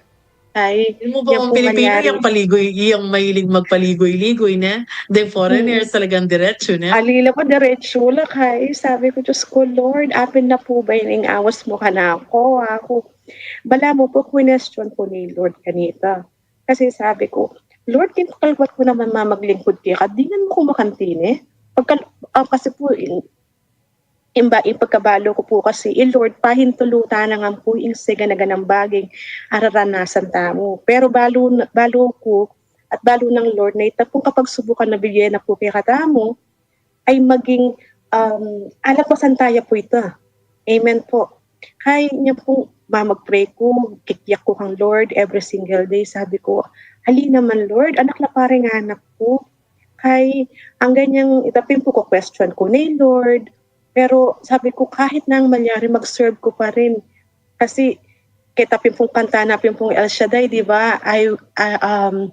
Ay, ini mu ba yan pong Pilipino, manyari. Yang paligoy, yang mahilig magpaligoy-ligoy, ne? The foreigners, hmm, talagang diretso, ne? Ali la pa, diretso la, kay sabi ku, "Diyos ku, Lord, apin na po ba ini ing awas mu kanaku?" Aku, balamu po, kwinestyon ku ni Lord kanita. Kasi sabi ku, "Lord, king kaluat ku naman mamaglingkud keka, dinan mu ku makanti ne?" Pagka, ah, kasi po, in, in ba, in pagkabalu ku po kasi, i Lord, pahintulutan na ngan po ing sigana-ganang baging araranasan tamu. Pero balu na, balu ku, at balu nang Lord, na ita pong kapagsubukan na bie na po kekatamu, ay maging, um, alagpasan taya po ita. Amen po. Kay nya po, mamag-pray ku, kikyak ku kang Lord every single day. Sabi ku, "Ali naman, Lord, anak la pa ring anak ku." Kay, ang ganyang, ita pin po ku-question ku ni Lord. Pero sabi ku, "Kahit na ang malyari, mag-serve ku pa rin." Kasi, kita pin pong kanta na pin pong El Shaddai, di ba? I, I, um,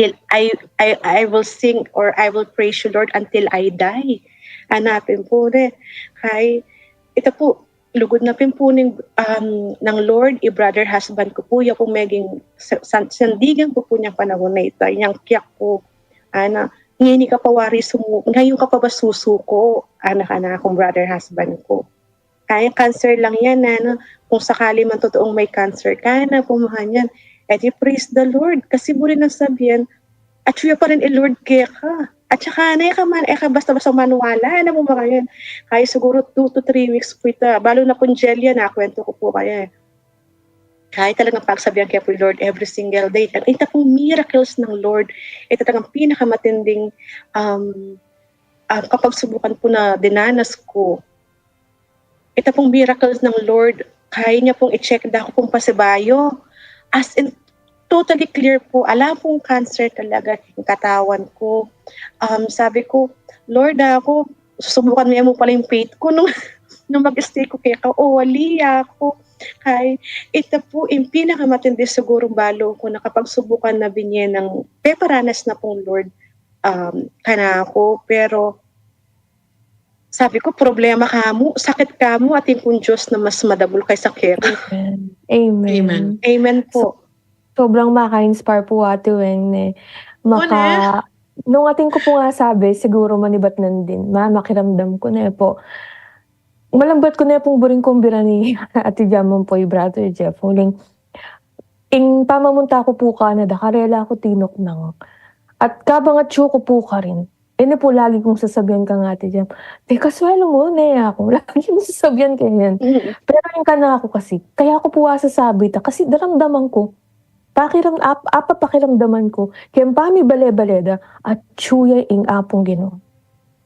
till I, I, I will sing or I will praise you, Lord, until I die. Ana pin po, ne? Kay, ita po, lugud na pin po ning, um, nang Lord, i brother husband ku po, ya po meging sa-, san-, sandigan ku po niyang panahun na ita, yang kyak ku, ana, "Ngeni ka pa wari sumu-, ngayon ka pa ba susuko?" Ana kanakung brother husband ku. Kaya cancer lang yan, ano, kung sakali man totoong may cancer ka na, pumahan yan, eh di praise the Lord. Kasi buri nang sabian, atyu ya pa rin i Lord keka. At saka na, e ka man, e ka basta-basta maniwala, ano mo ba ngayon? Kaya siguro two to three weeks po ita. Balu na pong Jillian, na kwento ku po kaya, eh. Kaya talagang pagsabihan kaya po yung Lord every single day. Ita pong miracles ng Lord, ita talagang pinakamatinding, um, um, kapagsubukan po na dinanas ko. Ita pong miracles ng Lord, kaya niya pong i-check da ako pong pasibayo. As in, totally clear po. Ala pong cancer talaga yung katawan ko. Um, sabi ko, "Lord, ako, susubukan mo yan mo pala yung faith ko nung, nung mag-stay ko kaya ka, o wali ako." Kay, ita po yung pinakamatindi siguro balo ko na kapag subukan na binye ng peparanas na pong Lord, um, kanako. Pero, sabi ko, problema kamu, sakit kamu, atin pong Diyos na mas madabul kaysa keka. Amen. Amen. Amen. Amen po. Sobrang maka-inspire po, Ate Weng, ne. Maka, nung atin ko po nga sabi, siguro manibat nan din. Ma, makiramdam ko na po. Malambat ko na pong buring kumbira ni Ate Jaman po, Brother Jeff. Uling, ing pamamunta ko po Canada, karela ko tinuknang. At kabang atsu ko po karin. Ini po lagi kong sasabihan kang Ate Jam, "Te, kaswelo mo, ne, ako." Lagi kong sasabihan kaya yan. Mm. Pero yung kanako kasi, kaya ko po sasabi ta, kasi daramdaman ko. Pakiram, ap, apa pakiramdaman ko. Kaya pamibale-bale da, atsu ya ing Apung Ginu.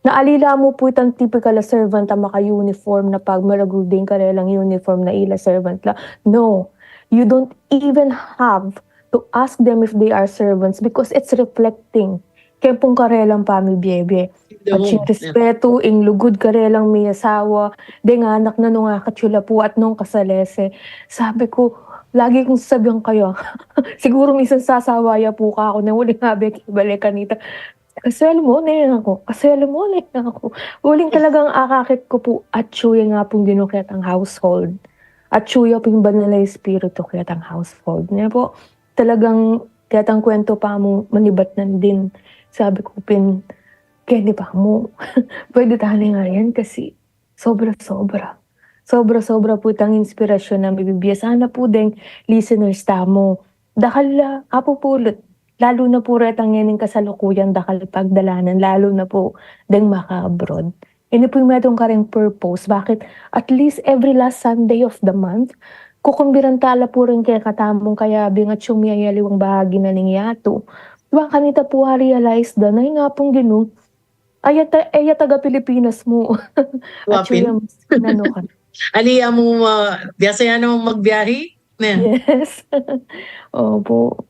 Na alila mo po itang typical a servant a maka-uniform na pag maragul din karelang uniform na ila servant la. No, you don't even have to ask them if they are servants because it's reflecting kaya pung karelang pamibie-bie. At yung respeto, ing lugud karelang miyasawa, deng anak na nung akatsu la po at nung kasalese. Sabi ko, lagi kong sasabihan kaya, siguro minsan sasawa ya po ka ako na uli nga be, balik kanita. Kaswelo mo, ne, ako. Kaswelo mo, ne, ako. Uling talagang akakit ko po, atsu ya nga pung Ginu ketang household. Atsu ya pung banal a espiritu ketang household. Ne po, talagang ketang kwento pa mu, manibat nan din. Sabi ko, pin, keni pa mu. Pwede tane nga yan kasi sobra-sobra. Sobra-sobra po itang inspirasyon na mibibie. Sana po deng listeners tamu. Dakal la, apu pulut. Lalu na po retang ngening kasalukuyan dakal pagdalanan. Lalu na po deng maka-abroad. Ini po yung metung kareng purpose. Bakit? At least every last Sunday of the month, kukumbiran tala po rin kekatamung kaya bingat yung miyayaliwang bahagi na ning yatu. Diba, kanita po, ah, realize da na yung Apung Ginu. Ay, yata, eh, yata ga Pilipinas mu. At Wapin. Yung, ano ka. Ali, amu, ah, biasa ya namang magbiyahe? Ne? Yes. Opo.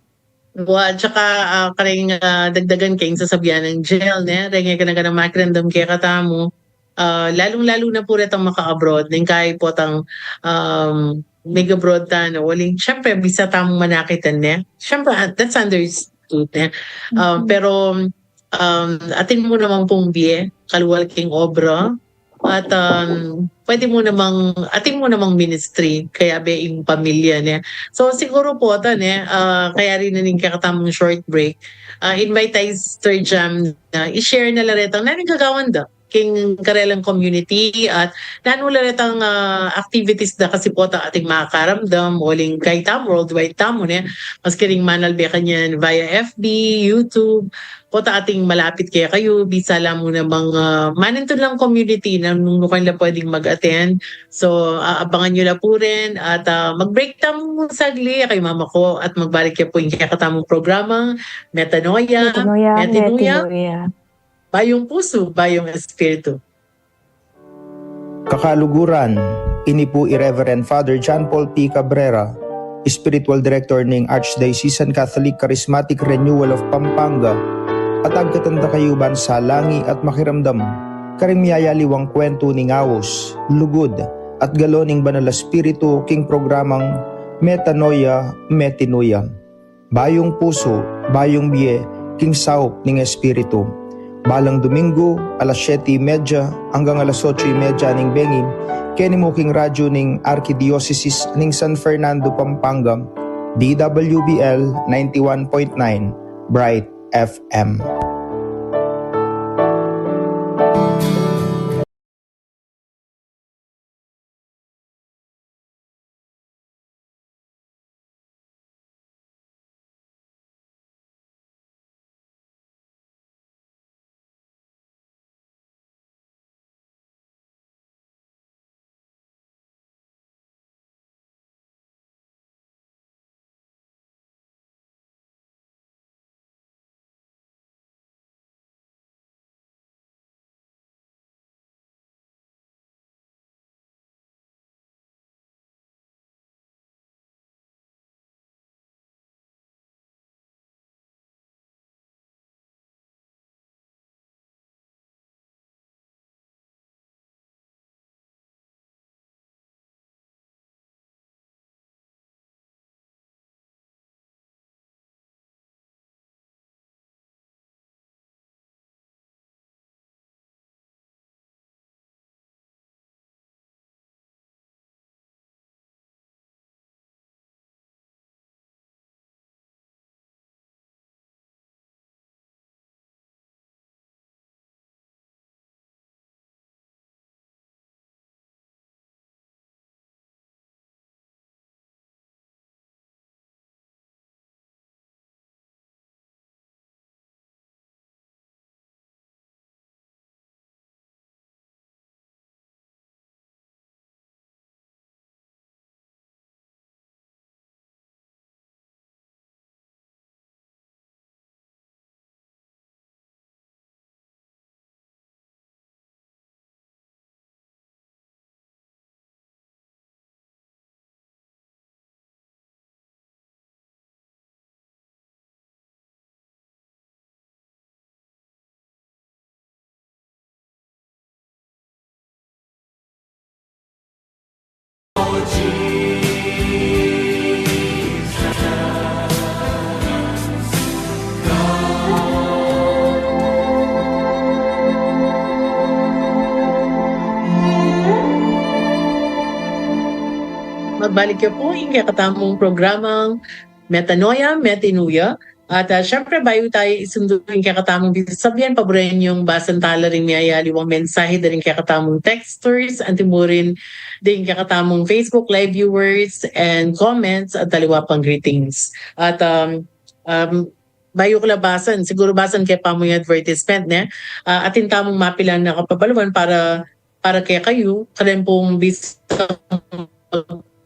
Wa, tsaka, ah, kareng, ah, dagdagan keng sasabian nang Jel, ne? Renge ka na ka na makiramdam kekatamu. Ah, lalung-lalu na po retang maka-abroad. Ning kaya po tang, um, mag-abroad ta, no? Waling, syempre, bisa tamung manakitan, ne? Syempre, ah, that's understood, ne? Ah, Mhm. Pero, um, atin mu namang pung bie, kalual king obra, at, um, pwede mu namang, atin mu namang ministry, kaya be ing pamilya, ne? So, siguro po, ata, ne, ah, kaya rin na ning kekatamung short break, ah, invite tayo, Sister Jam, na i-share na la retang, nanu ing gagawan da king karelang community, at nanu la retang, ah, activities da kasi po ta atin makaramdam, uling kaya tamu, worldwide tamu, ne? Maski ring manalbe kanyan via F B, YouTube, po ta atin malapit kekayu, bisa la mu namang, ah, manintun lang community na nung nukan la pwedeng mag-attend. So, ah, abangan yu la po rin at, ah, mag-break tamu saglit, kaya mamaku at magbalik ya po ing kekatamung programang Metanoia, Metanoia, Metanoia, Metanoia. Bayung Pusu, Bayung Espiritu. Kakaluguran, ini pu i Reverend Father John Paul P. Cabrera, Spiritual Director ning Archdiocesan Catholic Charismatic Renewal of Pampanga, at agkatan da kayu ban salangi at makiramdam karing miyayaliwang kwentu ning awus, lugud, at galon ning Banal a Espiritu king programang Metanoia, Metanoia. Bayung pusu, bayung bie, king saup ning Espiritu. Balang Domingo, alas siyete y media anggang alas otso y media ning bengi, keni mu king radyu ning Arkidiosesis ning San Fernando, Pampanga, D W B L ninety-one point nine, Bright F M. Magbalik ya pu ing kekatamung programang Metanoia, Metinuya. At, ah, syempre, bayu taya isundu ing kekatamung bisabyan, paburen yung basan tala ring miyayaliwang mensahe da ring kekatamung texters, antimurin ding kekatamung Facebook Live viewers and comments at aliwa pang greetings. At, um, um, bayu ku la basan, siguru basan ke pa mu yung advertisement, ne? Ah, atin tamung mapilan a kapabaluan para, para kekayu, karin pung bisang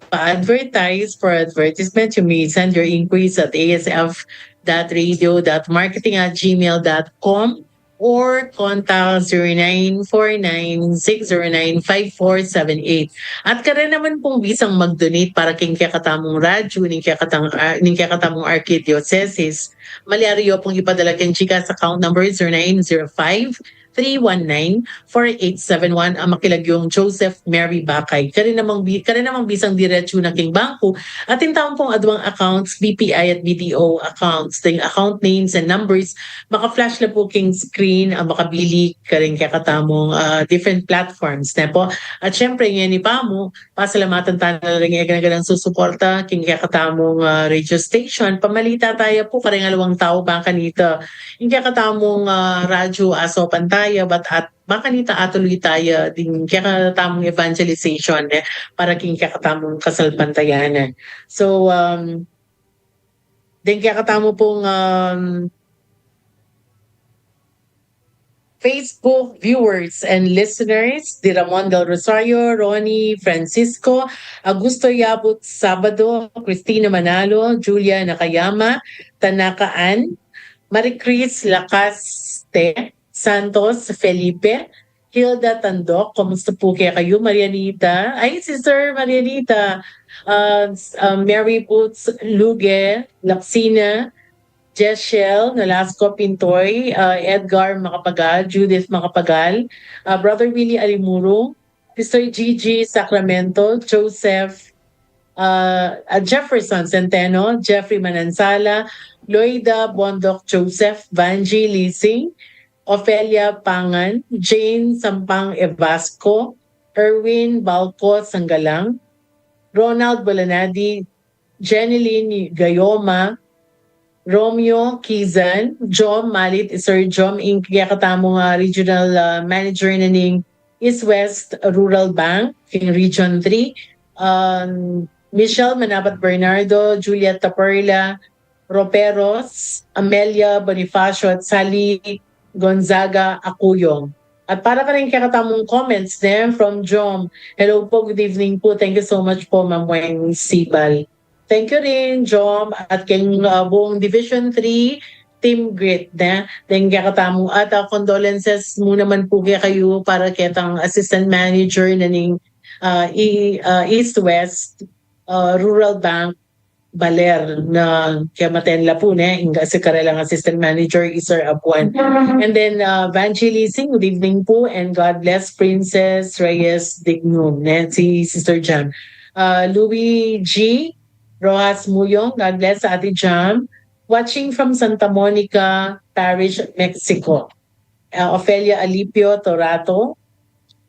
pa-advertise. For advertisement, you may send your inquiries at A S F dot radio dot marketing at gmail dot com or contact zero nine four nine six zero nine five four seven eight. At karin naman pung bisang mag-donate para king kekatamung radyo, ning kekatang-, ah, ning kekatamung arkidiocese, malyari yu pung ipadala king GCash account number zero nine zero five three one nine four eight seven one, a makilagyung Joseph Mary Bakay. Karin namang bi-, karin namang bisang diretsu na king bangku, atin tamu pung aduang accounts, B P I at B D O accounts. Ding account names and numbers, maka-flash la pu king screen, a makabili karing kekatamung, ah, different platforms, ne pu? At syempre, ngeni pa mu, pasalamatan tana la ring eganaganang susuporta king kekatamung, ah, radio station. Pamalita taya pu karing aliwang tau, bang kanita ing kekatamung, ah, radyo asopan taya, bat at bang kanita atuloy taya ding kekatamung evangelization, ne, para king kekatamung kasalpantayanan. So, um, ding kekatamu pung, um, Facebook viewers and listeners, di Ramon Del Rosario, Ronnie Francisco, Augusto Yabut Sabado, Christina Manalo, Julia Nakayama, Tanaka Ann, Marie Chris Lacaste Santos, Felipe, Hilda Tandok, kumusta pu kekayu? Marianita, ay, Sister Marianita, uh, s-, uh, Mary Boots Luge, Laksina, Jeshel Nolasco Pintoy, uh, Edgar Macapagal, Judith Macapagal, uh, Brother Willie Alimurong, Sister Gigi Sacramento, Joseph, uh, uh, Jefferson Centeno, Jeffrey Manansala, Loida Bondoc Joseph, Vangie Lising, Ofelia Pangan, Jane Sampang Evasco, Erwin Balco Sanggalang, Ronald Bolanadi, Jenilyn Gayoma, Romeo Kizan, Jom Malit, Sir Jom, ing kekatamung, ah, regional, ah, manager na ning East West Rural Bank, king Region three, um, Michelle Manabat Bernardo, Juliet Taperla, Roperos, Amelia Bonifacio, at Sally Gonzaga Acuyong. At para karing kekatamung comments, ne, from Jom. Hello po, good evening po. Thank you so much po, Ma'am Weng Sibal. Thank you rin, Jom, at keng, uh, buong Division three, Team Grit, ne? Then kekatamu, at, uh, condolences mu naman po kekayu para ketang assistant manager na ning, uh, i-, uh, East West, uh, Rural Bank, Baler, na kiyamaten la pu, ne, ing si karelang assistant manager, i Sir Abuan. And then, uh, Vangelising, good evening po, and God bless Princess Reyes Dignum, ne, si Sister Jam. Uh, Louis G Rojas Muyong, God bless Ate Jam. Watching from Santa Monica Parish, Mexico. Uh, Ofelia Alipio Torato,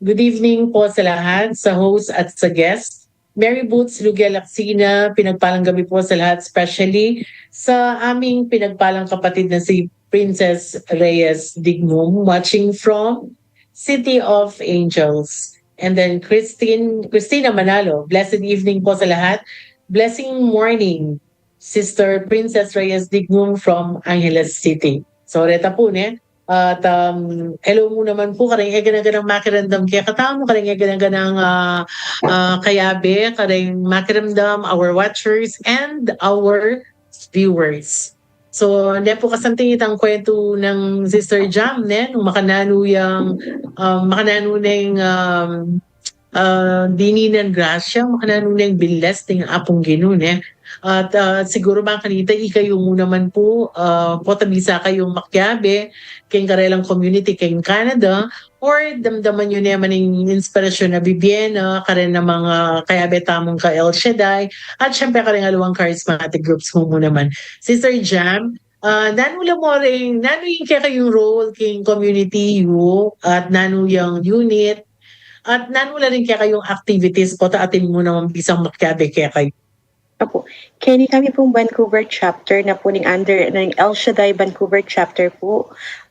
good evening po sa lahat, sa host at sa guest. Mary Boots Lugia Laksina, pinagpalang gabi po sa lahat, especially sa aming pinagpalang kapatid na si Princess Reyes Dignum, watching from City of Angels. And then Christine, Christina Manalo, blessed evening po sa lahat. Blessing morning, Sister Princess Reyes Dignum from Angeles City. So, reta pu, ne? At, um, hello mu naman pu, kareng eganaganang makiramdam kekatamu, kareng eganaganang, ah, ah, kayabe, kareng makiramdam, our watchers, and our viewers. So, ne pu kasanting itang kwentu nang Sister Jam, ne? Nung makananu yang, um, makananu neng, um, ah, dininan grasya, makananu neng binles ning Apung Ginu, ne? At, ah, siguru bang kanita, ikayu mu naman pu, ah, potang bisa kayung makiabe keng karelang community keng Canada, or damdaman yu naman ing inspirasyon a bibie na karen a mga kayabe tamung ka El Shaddai, at syempre kareng aliwang charismatic groups mu, mu naman. Sister Jam, ah, nanu la mu ring, nanu ing kekayung role keng community yu, at nanu yang unit, At nanu la rin kekayung activities pu, ta atin mu naman bisang makiabe kekayu. Opo. Keni kami pung Vancouver chapter na pu ning under, ning El Shaddai Vancouver chapter pu.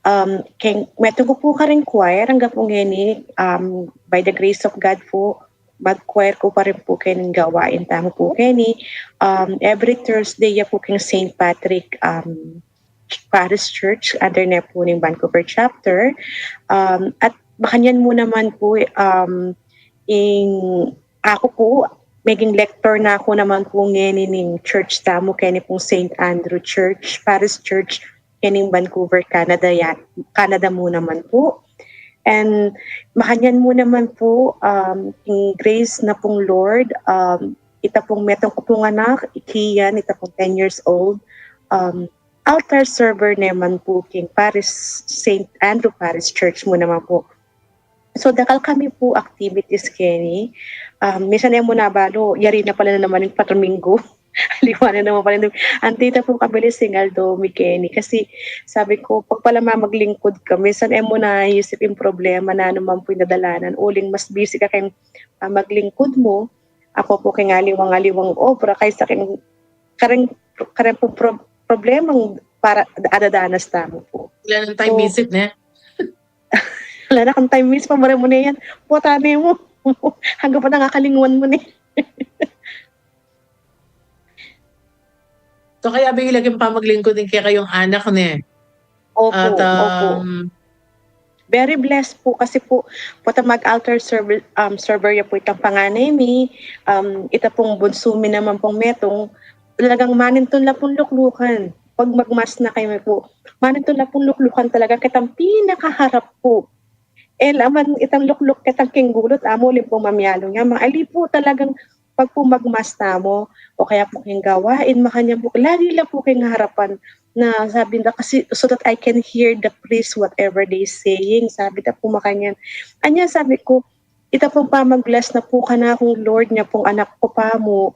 Um, keng, metung ku pu karing choir, angga pu ngeni, um, by the grace of God pu, mag-choir ku pa rin pu keng gawain tamu pu keni. Um, every Thursday ya pu keng Saint Patrick, um, Parish Church, under ne pu ning Vancouver chapter. Um, at makanyan mu naman pu, um, ing, aku pu, meging lector na ku naman pu ngeni ning church tamu, keni pung Saint Andrew Church, Parish Church, kening Vancouver, Canada ya, Canada mu naman pu. And makanyan mu naman pu, um, ing grace na pung Lord, um, ita pung metung ku pung anak, i Kian, ita pung ten years old, um, altar server naman pu king Parish, Saint Andrew Parish Church mu naman pu. So, dakal kami pu activities keni. Um, minsan e mu na balu, yari na pala na naman ing padominggo. Aliwa na naman pala. Anti ta pu kabilis ing aldo mi keni. Kasi sabi ku, pag pala mamaglingkud ka, minsan e mu na isip ing problema na naman pu ing dadalanan. Uling mas busy ka keng, ah, maglingkud mu, apo pu keng aliwang-aliwang obra, kaysa keng kareng, kareng pu pro-, problemang para adadanas tamu pu. Wala nang time So, isip, ne? Wala na kang time isip, pamare mu ne yan. Puta ne mu. Angga pa nang akalingwan mu ne. So, kaya bigla keng pamaglingkud ing kekayung anak, ne? Opo, At, opo. um, Very blessed pu kasi pu, pota mag-altar server, um, server ya pu itang panganay mi, um, ita pung bunsu mi naman pung metung, talagang manintun la pung luklukan. Pag magmas na kami pu, manintun la pung luklukan talaga, ketang pinakaharap pu. E la man itang lukluk ketang keng gulut, amu lin pung mamialung ya, ma-, ali pu talagang pag pu magmas tamu, o kaya pu keng gawain, makanyan pu, lagi la pu keng harapan na sabi na kasi, so that I can hear the priest, whatever they saying, sabi ta pu makanyan. Anya sabi ku, ita pung pamag-bless na pu kanakung Lord, nya pung anak ku pa mu,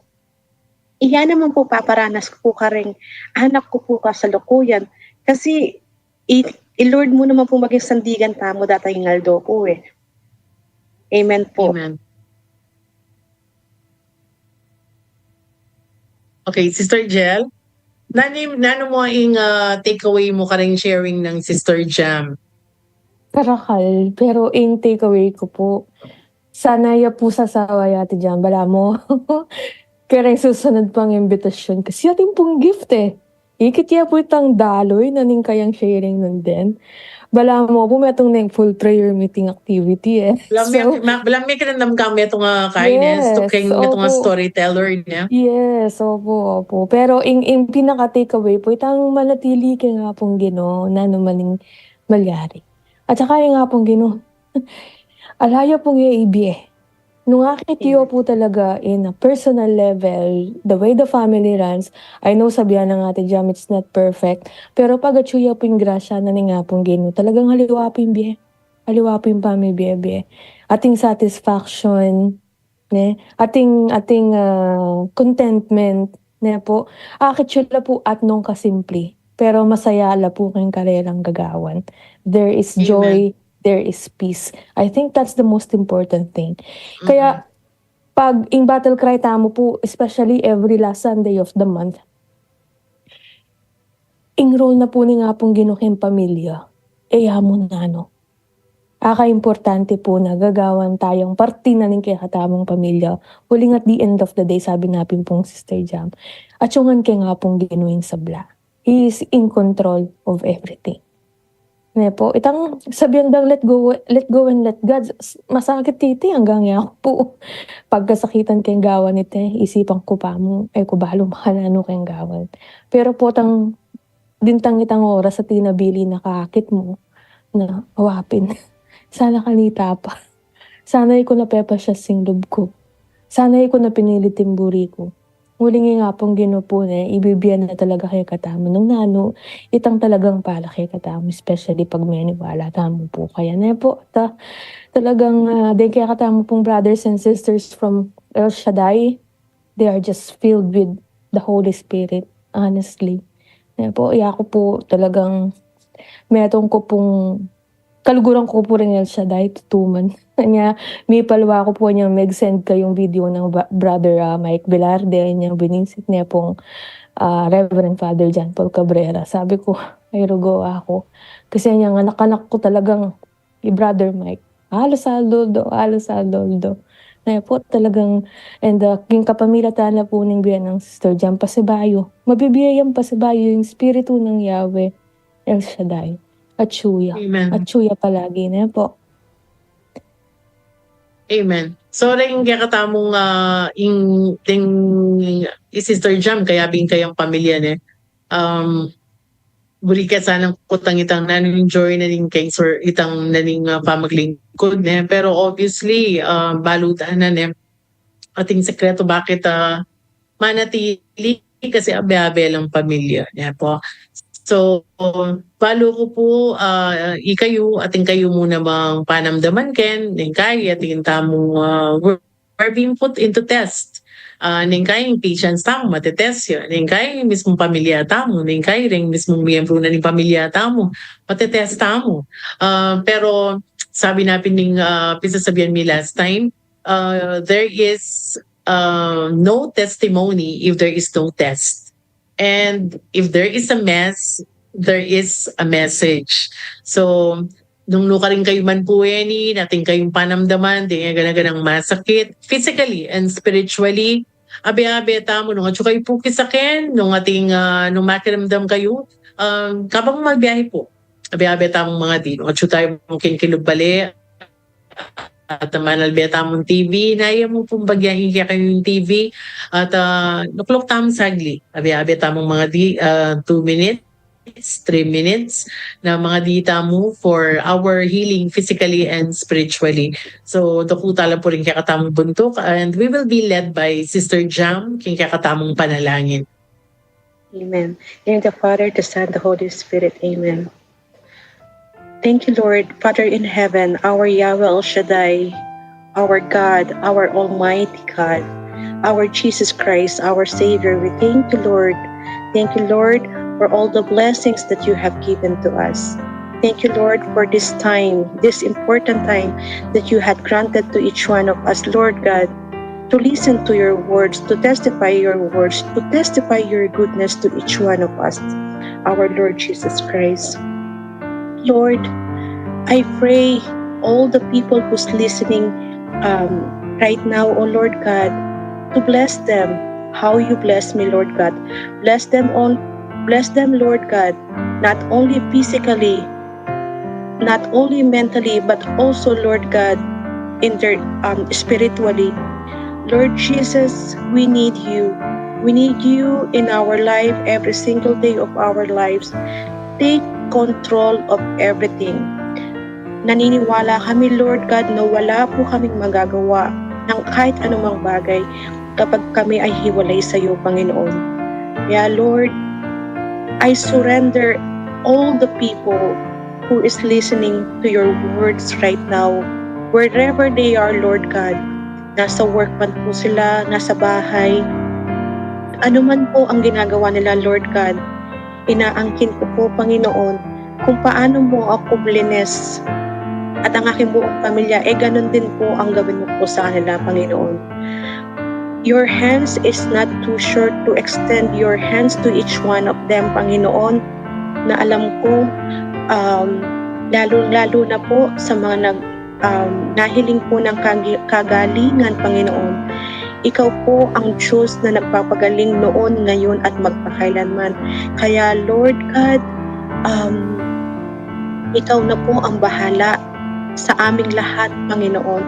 iya naman pu paparanas ku pu kareng anak ku pu kasalukuyan. Kasi, i, i Lord mu naman pu maging sandigan tamu datang ing aldo pu e. Amen pu. Amen. Okay, Sister Jel, nanu, nanu mu ing, ah, takeaway mu kareng sharing nang Sister Jam? Karakal, pero ing takeaway ku pu, sana ya pu sasawa ya Ate Jam, balamu kareng susunod pang imbitasyun. Kasi atin pung gift e. Ikit ya pu itang daloy na ning kayang sharing nandin. Balamu pu metung neng full prayer meeting activity e. Balamu So, mi-, ma-, balamu mi kinandam kang metung a kain e. Yes, Tuk keng metung a opo. Storyteller ne. Yes, opo, opo. Pero ing, ing pinaka takeaway pu, itang manatili keng Apung Ginu, nanu man ing malyari. At saka ing Apung Ginu, ala ya pung e ibie. Nung akit yu Amen. Pu talaga in a personal level, the way the family runs, I know sabian nang Ate Jam, it's not perfect. Pero pag atyu ya pu ing grasya na ning Apung Ginu, talagang aliwa pu ing bie. Aliwa pu ing pamibie-bie. Ating satisfaction, ne? Ating, ating, ah, contentment, ne pu? Akit yu la pu at nung kasimple. Pero masaya la pu keng karelang gagawan. There is Amen. Joy, there is peace. I think that's the most important thing. Kaya, Mm-mm. Pag ing battle cry tamu pu, especially every last Sunday of the month, ing role na pu ning Apung Ginu keng pamilya, e ya mu nanu. Aka importante pu na gagawan tayang parti na ning kekatamung pamilya. Uling at the end of the day, sabi na pin pung Sister Jam, atyungan keng Apung Ginu ing sabla. He is in control of everything. Ne pu, itang sabian dang let go, let go and let God, s-, masakit iti, anggang yaku pu. Pagkasakitan keng gawan iti, isipan ku pa mu, e ku balu makananu keng gawan. Pero pu, tang, dintang itang oras a tinabilin na kakit mu, na, awa pin. Sana kanita pa. Sana e ku na pepasya sing lub ku. Sana e ku na pinilit ing buri ku. Uling ing Apung Ginu pu ne, ibibie na talaga kekatamu nung nanu, itang talagang para kekatamu, especially pag meniwala tamu pu kaya. Ne pu, ta-, talagang, ah, deng kekatamu pung brothers and sisters from El Shaddai, they are just filled with the Holy Spirit, honestly. Ne pu, yaku pu talagang metung ku pung kaluguran ku pu ring El Shaddai, tutuman. Nya, mipalwa ku pu inyang meg-send kayung video nang ba-, Brother, ah, Mike Velarde, inyang binisit ne pung, ah, Reverend Father John Paul Cabrera. Sabi ku, "Ay, rugo aku." Kasi inyang anak-anak ku talagang, i Brother Mike, halos aldo-aldo, halos aldo-aldo. Na pu talagang, and, ah, king kapamilatan na pu ning bie nang Sister Jam, pasibayu. Mabibie yang pasibayu ing Espiritu nang Yahweh El Shaddai. Atsu ya. Amen. Atsu ya palagi, ne pu. Amen. So, ring kekatamung, ah, ing, ing, i Sister Jam, kayabe ing kayang pamilya, ne. Um, buri ke sanang kutang itang nanu ing joy na ning keng sur-, itang na ning, ah, pamaglingkod, ne. Pero obviously, ah, balu ta na, ne. Ating sekretu bakit, ah, manatili kasi abe-abe lang pamilya, ne pu. So, balu ku pu, ah, ikayu, atin kayu mu namang panamdaman ken, neng kai, atin tamu, ah, we're, we're being put into test. Ah, neng kai, ing patience tamu, matetest ya. Neng kai, mismung pamilya tamu, neng kai, ring mismung miyembru na ning pamilya tamu, matetest tamu. Ah, pero sabi na pin ning, ah, pisasabian mi last time, ah, there is, ah, no testimony if there is no test. And if there is a mess, there is a message. So, nung nukarin kayu man pu ini, atin kayung panamdaman, atin gana-ganang masakit, physically and spiritually, abe-abe tamu, nung atsu kayu pu kisaken, nung atin, ah, nung makiramdam kayu, um, kabang magbiyahe pu, abe-abe tamung mangadi, nung atsu tamu king kilub bale, at manalbe tamung T V, na iya mu pung bagyahi kaya kayung T V, at, ah, nukluk tamu saglit, abe-abe tamung mangadi, ah, two minutes, three minutes, na mangadi tamu for our healing physically and spiritually. So, daku tala pu ring kekatamung buntuk, and we will be led by Sister Jam, king kekatamung panalangin. Amen. In the Father, the Son, the Holy Spirit. Amen. Thank you, Lord, Father in heaven, our Yahweh El Shaddai, our God, our Almighty God, our Jesus Christ, our Savior. We thank you, Lord. Thank you, Lord, for all the blessings that you have given to us. Thank you, Lord, for this time, this important time that you had granted to each one of us, Lord God, to listen to your words, to testify your words, to testify your goodness to each one of us, our Lord Jesus Christ. Lord, I pray all the people who's listening, um, right now, oh Lord God, to bless them how you bless me, Lord God. Bless them on, bless them, Lord God, not only physically, not only mentally, but also, Lord God, in their, um, spiritually. Lord Jesus, we need you. We need you in our life, every single day of our lives. Take control of everything. Naniniwala kami, Lord God, na wala po kaming magagawa ng kahit anumang bagay kapag kami ay hiwalay sa iyo, Panginoon. Kaya, Lord, I surrender all the people who is listening to your words right now, wherever they are, Lord God. Nasa work man po sila, nasa bahay. Ano man po ang ginagawa nila, Lord God, inaangkin ko po, Panginoon, kung paano mo ako blinis at ang aking buong pamilya, eh, ganun din po ang gawin mo po sa kanila, Panginoon. Your hands is not too short to extend your hands to each one of them, Panginoon, na alam ko, um, lalo-lalo na po sa mga nag-, um, nahiling po ng kagi-, kagalingan, Panginoon. Ikaw po ang Diyos na nagpapagaling noon, ngayon, at magpakailanman. Kaya, Lord God, um, ikaw na po ang bahala sa aming lahat, Panginoon.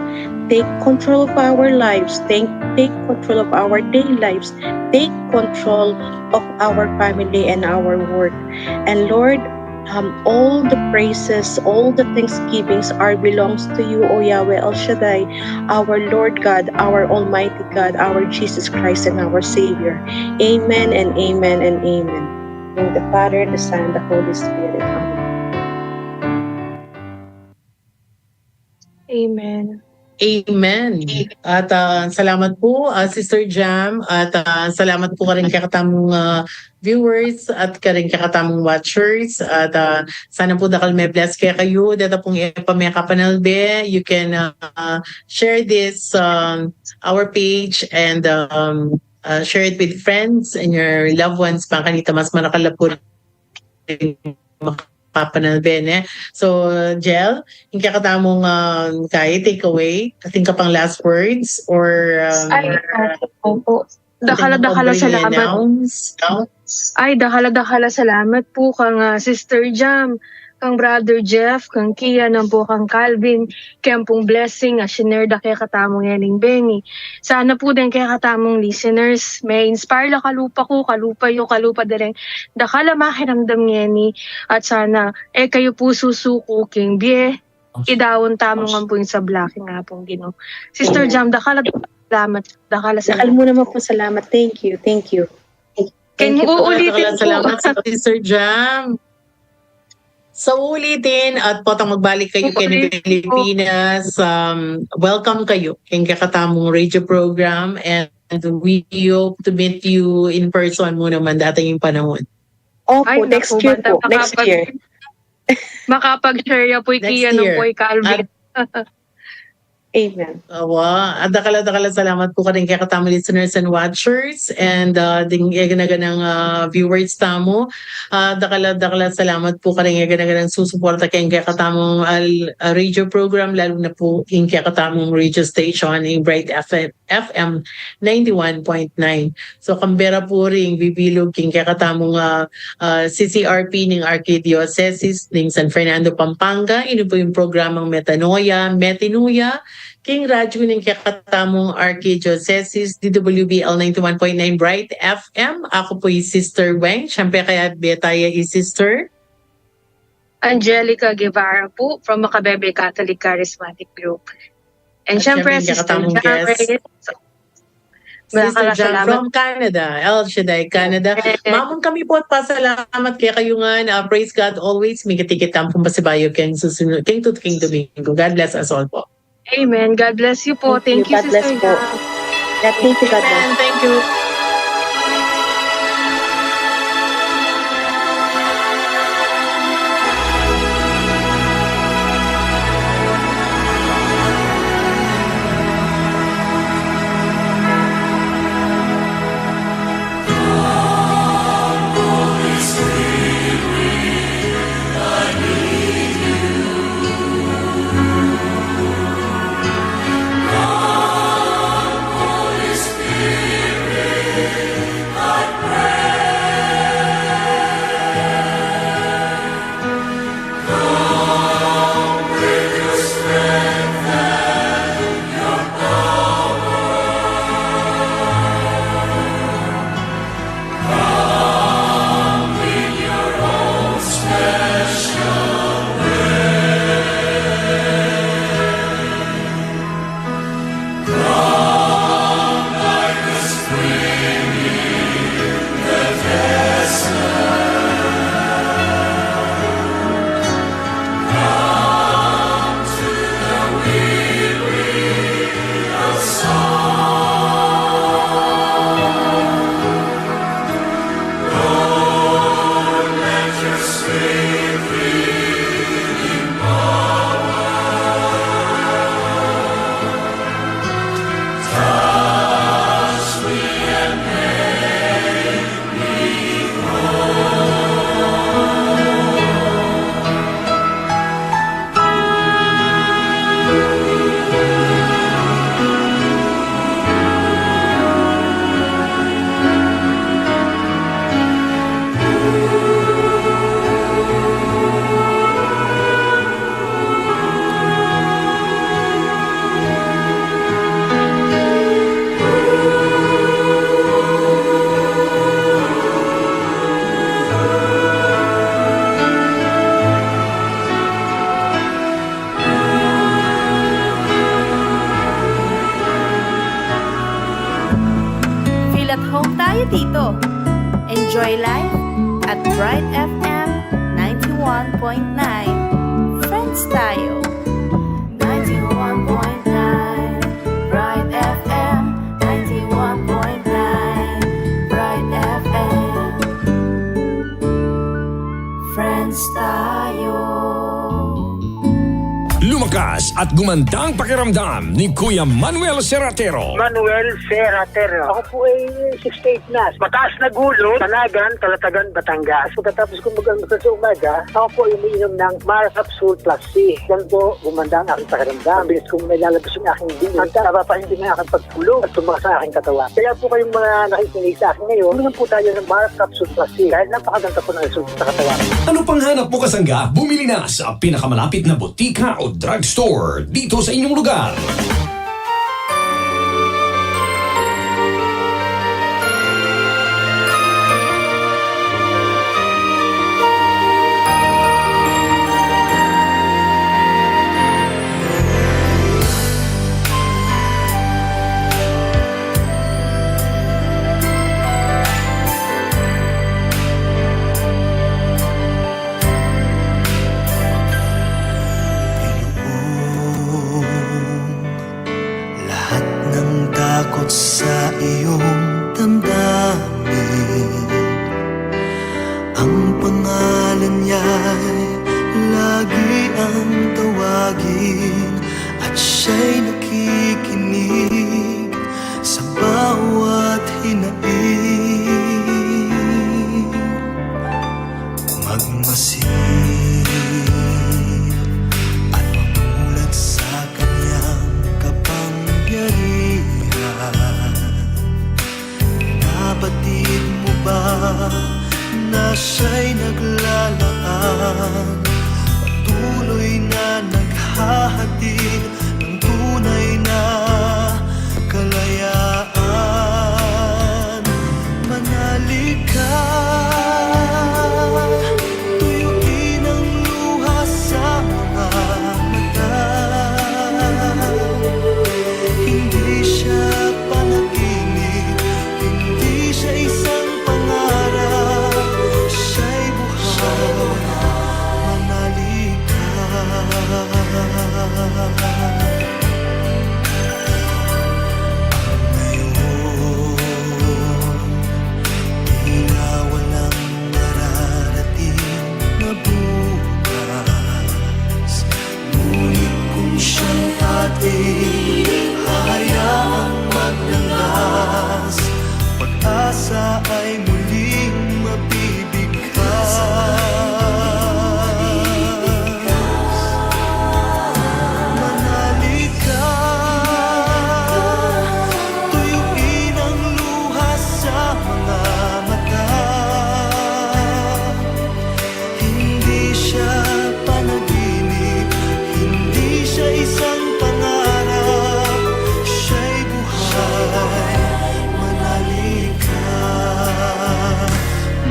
Take control of our lives. Take, take control of our daily lives. Take control of our family and our work. And Lord, um, all the praises, all the thanksgivings are belongs to you, O Yahweh El Shaddai, our Lord God, our Almighty God, our Jesus Christ, and our Savior. Amen and amen and amen. In the Father, the Son, the Holy Spirit. Amen. Amen. Amen. At, ah, salamat po, ah, Sister Jam. At, ah, salamat po karing kekatamung, ah, viewers at karing kekatamung watchers. At, ah, sana po dakal me-bless kekayu. Deta pung e pa mekapanalbe, you can, ah, share this, um, our page and, um, uh, share it with friends and your loved ones. Bang kanita mas marakal la po rin makapanalbe, ne? So, Jel, ing kekatamung, um, kaya takeaway, atin ka pang last words or, um, Ay, opo, opo. Dakal a, atin ka pang dakal a bring salamat. Announce? Ay, dakal a, dakal a salamat po kang, ah, Sister Jam, kang Brother Jeff, kang Kian, ampo kang Calvin, keng pung blessing a shinare da kekatamung ngening bengi. Sana po deng kekatamung listeners, me-inspire la kalupa ku, kalupa yu, kalupa da reng dakal a makiramdam ngeni, at sana e kayu po susuku king bie, idaun tamu ngan po ing sabla king Apung Ginu. Sister Jam, dakal a salamat, dakal a salamat. Dakal mu naman po salamat. Thank you, thank you. Keng uulitin po. Salamat, Sister Jam. Sa ulitin, at potang magbalik kayu keng Pilipinas, um, welcome kayu keng kekatamung radio program, and we hope to meet you in person mu naman datang ing panahon. Opo, next year po. Next year. Makapag-share ya po iki, ano po, i Calvin. Amen. Awa, at dakal a, dakal a salamat po karing kekatamung listeners and watchers and, uh, ding eganaganang, uh, viewers tamu. Uh, dakal a, dakal a salamat po karing eganaganang susuporta keng kekatamung al-, uh, radio program, lalu na po ing kekatamung radio station, ing Bright F M, F M ninety-one point nine. So, kambera po ring bibilug king kekatamung, ah, ah, C C R P ning Archidiocesis ning San Fernando, Pampanga. Ini po ing programang Metanoia, Metinuya, king radyu ning kekatamung Archidiocesis, D W B L ninety-one point nine Bright F M. Aku po i Sister Weng. Siyempre, kaya betaya i Sister Angelica Guevara po from Macabebe Catholic Charismatic Group. And at syempre, syempre, Sister Jam, Sister Jam from Canada, El Shaddai, Canada. Yes. Mamun kami po at pasalamat kekayu ngan. Ah, praise God always. Mikit-ikit tamu pung pasibayu keng susunod, keng tutuking Domingo. God bless us all po. Amen. God bless you po. Thank you, Sister Jam. Thank you, God bless. Amen. Thank you. Feel at home tayo dito. Enjoy life at Bright F M ninety-one point nine. Friends tayo. Ninety-one point nine. At gumandang pakiramdam ni Kuya Manuel Serratero. Manuel Serratero. Ako po ay sixty-eight na. Mataas na Gulo, Panagan, Calatagan, Batangas. Pagkatapos kong mag-almusal sa umaga, ako po ay umiinom ng Mara Capsule Plus C. Yan po, gumanda ang aking pakiramdam. Mabilis kong nailalabas yung aking dingding. At napapahinti ng aking pagtulog at tumaas ang aking katawan. Kaya po kayong mga nakikinig sa akin ngayon, uminom po tayo ng Mara Capsule Plus C dahil napakaganda po ng resulta sa katawan. Ano pang hanap mo, kasangga? Bumili na sa pinakamalapit na butika o drugstore dito sa inyong lugar. Lahat ng takot sa iyong damdamin, ang pangalan niya'y lagi ang tawagin, at siya'y nakikinig sa bawat hinaing. Magmasid at mamulat sa kanyang kapangyarihan. Nabatid mo ba na siya'y naglalaan, patuloy na naghahatid ng tunay na kalayaan? Manalig ka, tuyuin ang luha sa mga mata. Hindi siya panaginip, hindi siya isang pangarap, siya'y buhay. Manalig ka. Ang ngayon, tila walang mararating na bukas. Ngunit kung siyang ating hahayaang maglandas, pag-asa ay muling mabibigkas. Manalig ka, tuyuin ang luha sa mga mata. Hindi siya panaginip, hindi siya isang pangarap, siya'y buhay. Manalig ka,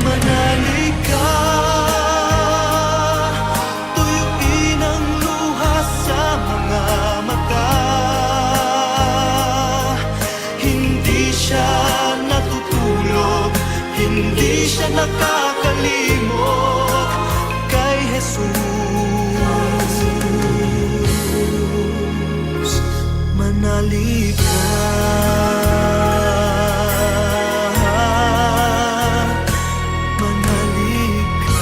manalig ka, tuyuin ang luha sa mga mata. Hindi siya natutulog, hindi siya nakakalimot kay Jesus. Manalig ka, manalig ka.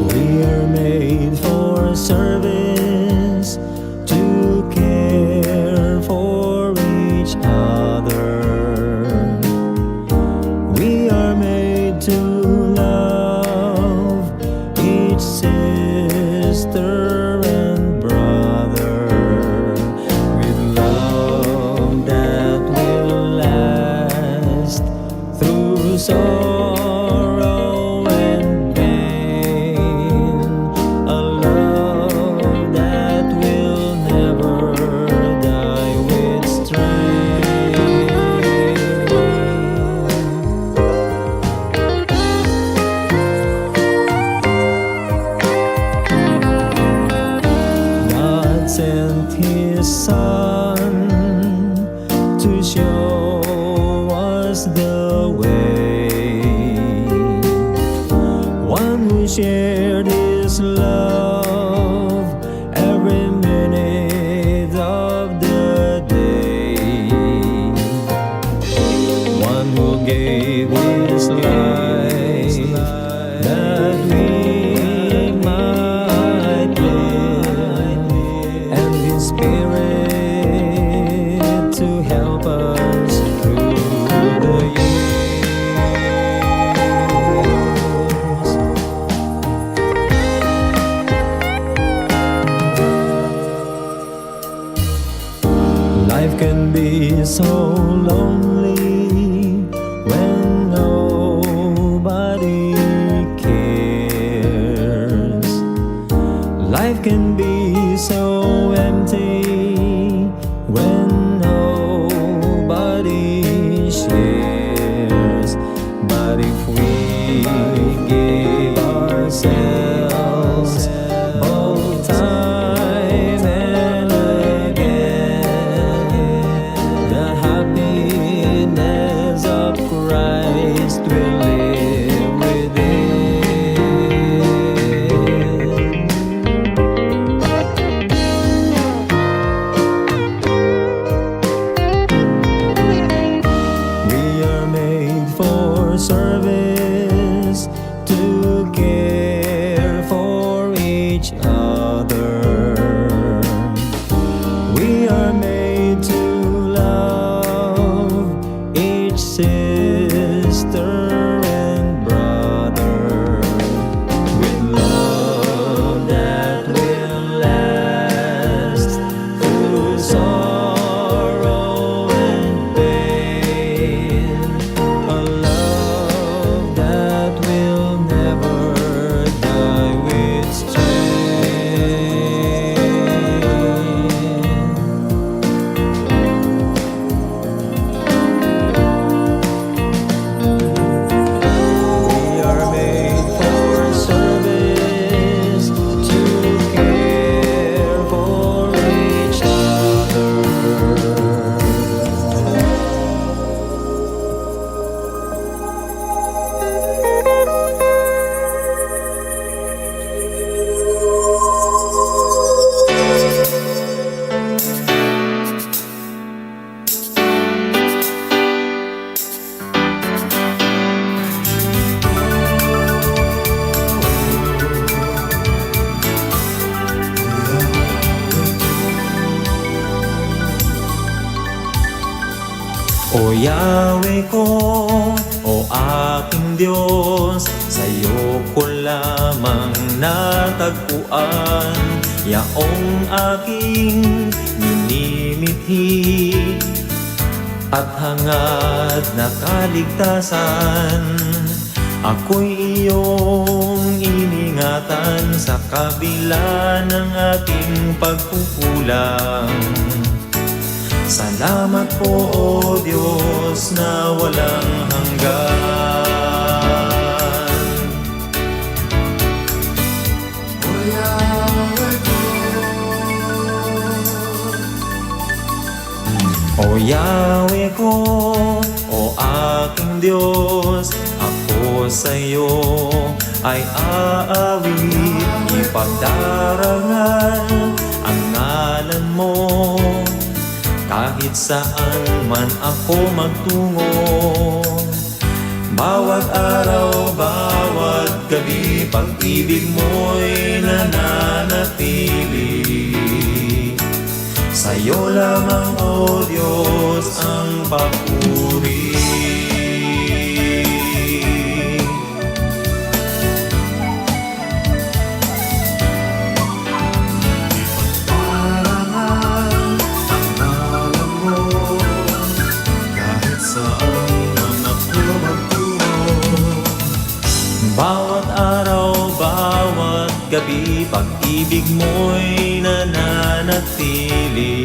We are made for service, to care for each other. We are made to love each sister and brother with love that will last through sorrow and pain, a love that will never die with strength. God sent his son to away. One who shared his love every minute of the day. One who gave his life that we might live, and his spirit to help us through the years. Life can be so lonely when nobody cares. Life can be so empty when nobody shares. But if we give ourselves both time and again, the happiness of Christ will live within. We are made for service, to care for each other. We are made to love each sister and brother with love that will last through sorrow and pain, a love that will never die with strength. We are made for service, to care for each other. O Yahweh ko, o aking Diyos, sa'yo ko lamang natagpuan. Yaong aking minimithi at hangad na kaligtasan, ako'y iyong iningatan sa kabila ng aking pagkukulang. Salamat po, O Diyos, na walang hanggan. O Yahweh ko, O Yahweh ko, o aking Diyos, ako sa'yo ay aawit, ipagdarangal ang ngalan mo. Kahit saan man ako magtungo, bawat araw, bawat gabi, pag-ibig mo'y nananatili. Sa'yo lamang, O Diyos, ang papuri. Parangal ang ngalan mo, kahit saan man ako magtungo. Bawat araw, bawat gabi, pag-ibig mo'y nananatili.